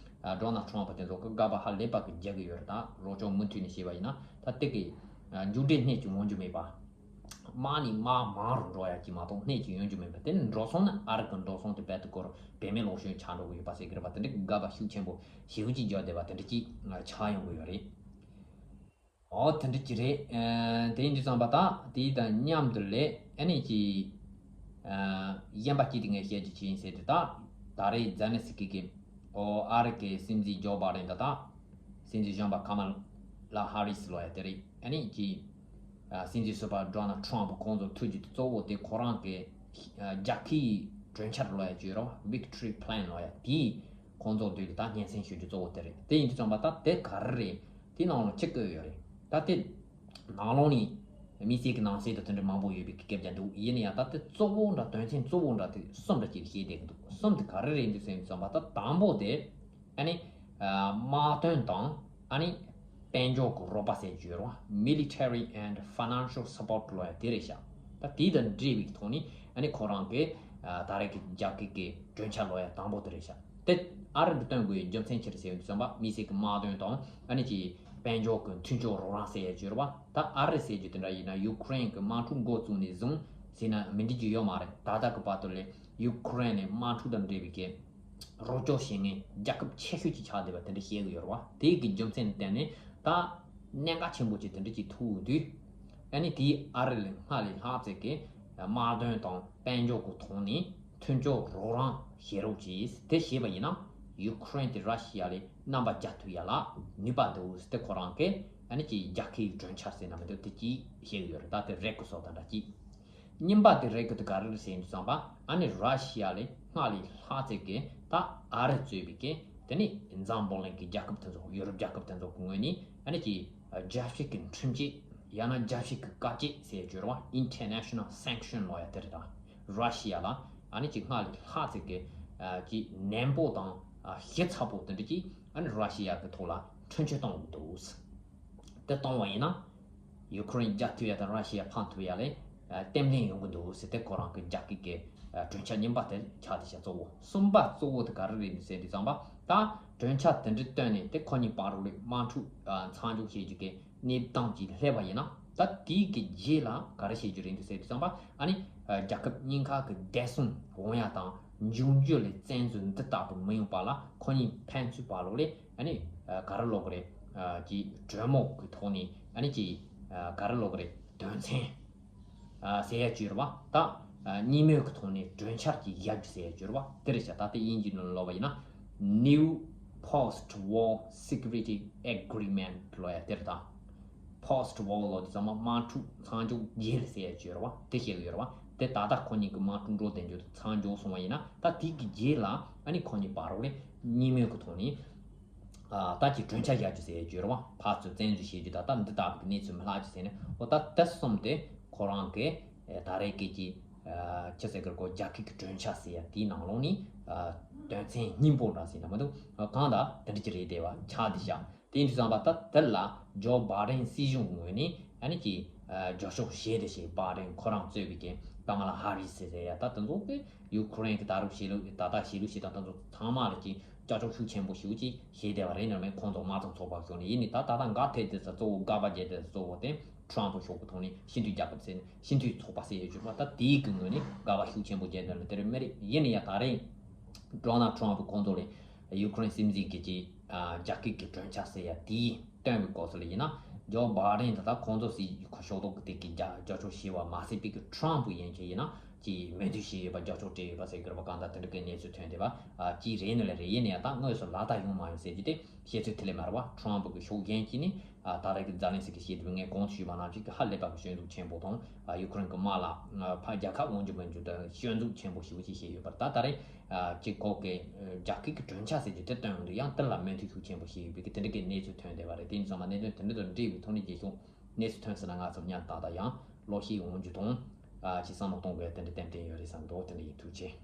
ཨ་ཌོ་ནལ་ཊམ་པུ་དེ་ཚོ་གི་དགག་པ་ཧ་ལས་པ་གི་རྒྱག་གི་ཡོད་རེད། ད་རོགས་སྐྱོར་མུ་མཐུད་ནས་བྱས་པ་ཡིན་ན་ད་དེ་གི་ཨ་མཇུག་འབྲས་སྣེ་གཅིག་འོང་རྒྱུ་མེད་པ། དམག་ནི་དམག་མང་རུ་འགྲོ་ཡ་གཅིག་མ་གཏོགས་སྣེ་གཅིག་ཡོང་རྒྱུ་མེད་པ། དེ་ནི་འགྲོ་སོང་ན་ཨ་རི་གི་འགྲོ་སོང་དེ་རྦད་དེ་སྐོར་བེད་མེད་ལོག་ཤོས་ཆགས་འགྲོ་གི་ཡོད་པ་ཟེར་གི་རེད་པ། དེ་འདྲ་གི་དགག་པ་ཤུགས་ཆེན་པོ་ཞེ་པོ་ཅིག་རྒྱག་བསྡད་པ་དེ་འདྲ་ཅིག་ཆགས་ཡོང་གི་ཡོད་རེད། འོ་དེ་འདྲ་ཅིག་རེད། ཨ་དེ་ཡིན་དུས་ཙམ་པ་ད་དེ་དང་མཉམ་དུ་ལས་ཨ་ནི་ཅིག་ཨ་གཞན་པ་ཅིག་དེ་ངས་བཤད་རྒྱུ་ཅི་ཡིན་ཟེར་དུས། ད་ད་རེས་ཛེ་ལན་སི་ཀི་གི་འོ་ཨ་རི་གི་སྲིད་འཛིན་ཇོ་བྷའི་ཌེན་དང་ད་སྲིད་འཛིན་གཞོན་པ་ཁ་མ་ལ་ཧ་རི་སི་ལབ་ཡ་དེ་རེད། ཨ་ནི་ཅིག་ཨ་སྲིད་འཛིན་ཟུར་པ་ཌོ་ནལ་ཊམ་པུ་ཁོང་ཚོ་ཐུག་རྒྱུ་དེ་གཙོ་བོ་དེ་ཁོ་རང་གི་ཨ་རྒྱལ་ཁའི་གྲོས་འཆར་ལབ་ཡ་ཅིག་ཡོད་རེད་བ། Victory Plan ལབ་ཡ་དེ་ཁོང་ཚོ་འདུས་ད་སྙན་སེང་ཞུ་རྒྱུ་གཙོ་བོ་དེ་རེད། དེ་ཡིན་དུས་ཙམ་པ་ད་དེ་ག་རེ་རེད། དེ་ནང་ལ་ཅི་བཀོད་ཡོད་རེད། ད་དེ་ནང་ལོགས་ནས་དམིགས་བསལ་གྱི་ནང་གསེས་དང་དེ་འདྲ་མང་པོ་ཡོད་པའི་སྐད་ཆ་འདུག་ཡིན་ན་ཡང་ད་དེ་གཙོ་བོ་འདྲ་དོན་ཚན་གཙོ་བོ་འདྲ་དེ་གསུམ་འདྲ་ཅིག་བཤད་བསྡད་ཀྱི་འདུག་གསུམ་དེ་ག་རེ་རེད་འདུག་ཟེར་དུས་ཙམ་པ་ད་དང་པོ་དེ། ཨ་ནི་ཨ་དམག་དོན་དང་ཨ་ནི་དཔལ་འབྱོར་གྱི་རོགས་པ་ཟེར་རྒྱུ་ཡོད་རེད་བ། Military and Financial Support ལབ་ཡ་དེ་རེད་ཤག་ད་དེ་དང་འབྲེལ་བའི་ཐོག་ནས་ཨ་ནི་ཁོ་རང་གིས་ཨ་ད་རེས་ཀྱི་རྒྱ་སྐད་ཀྱི་གྲོས་འཆར་ལབ་ཡ་དང་པོ་དེ་རེད་ཤག་དེ་ཨ་རི་འདི་བཏོན་དགོས་ཡའི་རྒྱུ་མཚན་ཅི་རེད་ཟེར་བའི་དུས་ཙམ་པ། དམིགས་བསལ་གྱི་དམག་དོན་དང་ཨ་ནི་ཀྱི་དཔལ་འབྱོར་གྱི་མཐུན་ཕྱོགས་རོགས་རམ་ཟེར་ཡ་ཅིག་ཡོད་རེད་བ། ད་ཨ་རི་ཟེར་རྒྱུ་དེ་འདྲ་ཡིན་ན་ཡུ་ཁུ་རེན་གྱི་དམག་འཁྲུག་འགོ་བཙུགས་ནས་བཟུང་ཟེར་ན་མི་འགྲིག་རྒྱུ་ཡོད་མ་རེད། ད་ལྟ་གི་བར་དུ་ལས་ཡུ་ཁུ་རེན་ནས་དམག་འཁྲུག་དང་འབྲེལ་བའི་གི་ རོགས་སྐྱོར་བྱེད་མཁན་རྒྱལ་ཁབ་ཆེ་ཤོས་ཅིག་ཆགས་བསྡད་པ་དེ་འདྲ་བཤད་གི་ཡོད་རེད་བ། དེའི་གི་རྒྱུ་མཚན་བརྟེན་ནས་ད་གནད་འགག་ཆེན་པོ་ཅིག་དེ་འདྲ་ཅིག་ཐུག་དུས། ཨ་ནི་དེའི་ཨ་རི་ལ་སྔར་ལས་ལྷག་ཙམ་གྱི་དམག་དོན་དང་དཔལ་འབྱོར་གྱི་ཐོག་ནས་མཐུན་སྦྱོར་རོགས་རམ་བྱེད་རོགས་གྱིས། དེ་བྱས་པ་ཡིན་ན་ཡུ་ཁུ་རེན་དེ་ར་ཤི་ཡ་ལས་རྣམ་པ་རྒྱག་ཐུབ་ཡ་ལ་ནུས་པ་འདུག། དེ་ཁོ་རང་གིས་ཨ་ནི་ཅིག་རྒྱལ་ཁའི་གྲོས་འཆར་ཟེར་ན་མི་འདུག། དེ་ཅིག་བཤད་གི་ཡོད་རེད། ད་དེ་རེད་གི་སོགས་དང་འདྲ་ཅིག། རྙིང་པ་དེ་རེད་གི་དེ་ག་རེ་རེད་ཟེར་དུས་ཙམ་པ། ཨ་ནི་ར་ཤི་ཡ་ལས་སྔར་ལས་ལྷག་ཙམ་གྱི་ད་ཨ་རི་གཙོས་པའི་གི་དེ་ནི་འཛམ་བུ་གླིང་གི་རྒྱལ་ཁབ་དེ་ཚོ། ཡུ་རོབ་རྒྱལ་ཁབ་དེ་ཚོ་གི་ངོས་ནས་ཨ་ནི་ཀྱི་རྒྱལ་སྤྱི་གི་ཁྲིམས་ཆད་ཡང་ན་རྒྱལ་སྤྱི་གི་བཀག་ཆད་ཟེར་གྱི་ཡོད་རེད་བ། International Sanction ལབ་ཡ་དེ་རེད། ད་ར་ཤི་ཡ་ལ་ཨ་ནི་ཀྱི་སྔར་ལས་ལྷག་ཙམ་གྱི་ཀྱི་ནན་པོ་དང་ཞིབ་ཚགས་པོ་དེ་འདྲ་ཀྱི་ཨ་ནི་ར་ཤི་ཡ་གི་ཐོག་ལ་ཁྲིམས་ཆད་གཏོང་དགོས་འདུག། དེ་གཏོང་བ་ཡིན་ན། ཡུ་ཁུ་རེན་རྒྱག་ཐུབ་ཡ་དང་ར་ཤི་ཡ་ཕམ་ཐུབ་ཡ་ལས་ཨ་བརྟན་ལྷིང་ཡོང་གི་འདུག་ཟེར་ཏེ་ཁོ་རང་གི་རྒྱ་སྐད་ཀྱི་ཨ་གྲོས་འཆར་རྙིང་པ་དེ་ཆགས་བསྡད་ཤག། གཙོ་བོ་གསུམ་པ་གཙོ་བོ་དེ་ག་རེ་རེད་འདུག་ཟེར་དུས་ཙམ་པ། ད་གྲོས་འཆར་དེ་འདྲ་བཏོན་ནས་དེ་ཁོ་གཉིས་བར་ལ་དམག་འཁྲུག་ཨ་མཚམས་འཇོག་བྱེད་རྒྱུ་གི་གནས་སྟངས་ཅིག་སླེབས་པ་ཡིན་ན། ད་དེའི་གི་རྗེས་ལ་ག་རེ་བྱེད་རྒྱུ་རེད་འདུག་ཟེར་དུས་ཙམ་པ། ཨ་ནི་ཨ་རྒྱལ་ཁབ་གཉིས་ཀ་གི་བདེ་སྲུང་འོང་ཡ་དང་འབྱུང་འགྱུར་ལ་བཙན་འཛུལ་འདི་ལྟ་བུ་མི་ཡོང་པ་ལ་ཁོ་གཉིས་ཕན་ཚུན་བར་ལ་ཨ་ནི་ཨ་ག་རེ་ལབ་དགོས་རེད། ཨ་ཀྱི་གྲོས་མོལ་གྱི་ཐོག་ནས་ཨ་ནི་ཀྱི་ཨ་ག་རེ་ལབ་དགོས་རེད། དོན་ཚན་ཨ་ཟེར་ཡ་ཅིག་ཡོད་རེད་བ། ད་ཨ་གཉིས་མོས་ཀྱི་ཐོག་ནས་གྲོས་འཆར་གྱི་ཡར་རྒྱས་ཟེར་ཡ་ཅིག་ཡོད་རེད་བ། དེ་རེད་ཤག། ད་དེ་དབྱིན་ཇིའི་ནང་ལ་ལབ་པ་ཡིན་ན། New Post War Security Agreement ལབ་ཡ་དེ་རེད། ད་Post War ལབ་དུས་ཙམ་པ་དམག་འཁྲུག་མཚམས་འཇོག་རྗེས་ལ་ཟེར་ཡ་ཅིག་ཡོད་རེད་བ། དེ་བཤད་གི་ཡོད་རེད་བ། དེ་ད་ལྟ་ཁོ་གཉིས་ཀྱི་དམག་འཁྲུག་འགྲོ་བསྡད་རྒྱུ་དེ་མཚམས་འཇོག་སོང་བ་ཡིན་ན། ད་དེ་གི་རྗེས་ལ་ཨ་ནི་ཁོ་གཉིས་བར་ལ་གཉིས་མོས་ཀྱི་ཐོག་ནས་ཨ་ད་ཀྱི་གྲོས་འཆར་ཡར་རྒྱས་ཟེར་ཡ་ཅིག་ཡོད་རེད་བ། ཕར་ཚུར་བཙན་འཛུལ་བྱེད་རྒྱུ་དང་། ད་འདི་ལྟ་བུའི་གནས་ཚུལ་མི་ལྷག་ཅིག་ཟེར་ནས། འོ་ད་དེ་གསུམ་དེ་ཁོ་རང་གི་ཨ་ད་རེས་ཀྱི་ཀྱི་ཨ་ཅི་ཟེར་གི་རེད་གོ། རྒྱ་སྐད་ཀྱི་གྲོས་འཆར་ཟེར་ཡ་དེའི་ནང་ལོགས་ནས་ཨ་དོན་ཚན་སྙིང་པོ་འདྲ་ཟེར་ན་མི་འདུག། གང་ལྟར་དེ་འདྲ་ཅིག་རེད་བསྡད་པ་ཆགས་བསྡད་ཤག། དེ་ཡིན་དུས་ཙམ་པ་ད་དེ་ལ་ཇོ་བྷའི་ཌེན་སྲིད་གཞུང་གི་ངོས་ནས་ཨ་ནི་ཀྱི་ཨ་རྒྱབ་སྐྱོར་བྱེད་བསྡད་ཤག། བྷའི་ཌེན་ཁོ་རང་གཙོས་པའི་ཀྱི་ཀ་མ་ལ་ཧ་རི་སི་ཟེར་ཡ། ད་དེ་ཚོ་གི་ཡུ་ཁུ་རེན་གྱི་ད་རུང་གཞིས་ལུས་ད་ལྟ་གཞིས་ལུས་ཤིག་དང་དེ་ཚོ་ཚང་མ་ལ་ཀྱི་སྐྱབས་བཅོལ་ཤུགས་ཆེན་པོ་ཞིག་ཅིག་བྱས་བསྡད་པ་རེད། ནར་མེད་ཁོང་ཚོ་དམག་དང་ཚོགས་པ་ཞུགས་ནས་ཡིན་ནི། ད་ད་ལྟ་འགག་ཐེབས་དེ་ཚོ་གཙོ་བོ་དགག་པ་བྱས་དེ་གཙོ་བོ་དེ་ཊརམ་ཕི་ཤོག་གི་ཐོག་ནས་སྤྱི་མཐུན་རྒྱལ་ཁབ་ཟེར་ནས་སྤྱི་མཐུན་ཚོགས་པ་ཟེར་ཡོད་ཅུག་པ། ད་དེའི་གི་ངོས་ནས་དགག་པ་ཤུགས་ཆེན་པོ་བྱས་འདུག་ལ་དེ་རེད་མི་རེད། ཡིན་ནི་ཡང་ད་རེས་ཌོ་ནལ་ཊརམ་ཕི་ཁོང་ཚོ་ལ་ཡུ་ཁུ་རེན་སྲིད་འཛིན་གྱི་ཀྱི་ཨ་རྒྱ་སྐད་ཀྱི་གྲོས་འཆར་ཟེར་ཡ་དེའི་བཏོན་པའི་སྐབས་སུ་ལ་ཡིན་ན། ཇོ་བྷའི་ཌེན་ད་ལྟ་ཁོང་ཚོ་སྲིད་ཁོ་ཤོག་ཐོག་གི་དེ་གི་རྒྱ་རྒྱབ་སྐྱོར་བྱས་པ་མ་ཟད་པའི་གི་ཊརམ་ཕི་ཡན་ཆད་ཡིན་ན། ཀྱི་མོས་མཐུན་བྱས་ཡོད་པ། རྒྱབ་སྐྱོར་སྤྲད་ཡོད་པ་ཟེར་གྱི་རེད་པ། གང་ལྟར་དེ་འདྲ་གི་གནས་ཚུལ་ཐོན་བསྡད་པ་ཨ་ཅིག་རེད་ནི་ལ་རེད། ཡིན་ནའི་ད་དངོས་སུ་ལག་བསྟར་ཡོང་མ་ཡོང་ཟེར་རྒྱུ་དེ་བཤད་ཚོད་དེ་ལས་མ་རེད་པ། ཊརམ་ཕི་གི་ཕྱོགས་གཞན་གཅིག་ནས་ཨ་ད་རེས་ཀྱི་ཛེ་ལན་སི་ཀི་བཤད་དུས་ངས་གོང་དུ་ཞུས་པ་ནང་བཞིན་གྱི་ཧ་ལས་པ་གི་སྐྱོན་འཛུགས་ཆེན་པོ་དང་། ཨ་ཡུ་ཁུ་རེན་གྱི་དམག་ལ་ཨ་ཕར་རྒྱལ་ཁ་དབང་སྒྱུར་མི་འཇུག་དང་སྐྱོན་འཛུགས་ཆེན་པོ་ཞེ་པོ་ཅིག་བྱས་ཡོད་པ་རེད། ད་ད་རེས་ཨ་ཅིག་ཁོ་གི་རྒྱ་སྐད་ཀྱི་གྲོས་འཆར་ཟེར་རྒྱུ་དེ་བཏོན་ཡོང་དུས་ཡང་དེ་ལ་མོས་མཐུན་ཤུགས་ཆེན་པོ་བྱས་ཡོད་པའི་གི་དེ་འདྲ་གི་གནས་ཚུལ་ཐོན་བསྡད་པ་རེད། དེ་ཡིན་ཙང་མ་གནད་དོན་དེ་འདྲ་དང་འབྲེལ་བའི་ཐོག་ནས་རྒྱལ་སྐྱོང་གནས་ཚུལ་ཐོན་ཟིན་ན་ང་ཚོ་ཉར་ཏག་ཏག་ཡང་ལོག་ཤེས་ཡོང་རྒྱུ་དང་། ཨ་ཅིག་བསམ་བློ་གཏོང་དགོས་དེ་འདྲ་ཏན་ཏན་ཡོད་རེད་བསམ་འདུག། དེ་འདྲ་ཡིན། ཐུགས་རྗེ་ཆེ།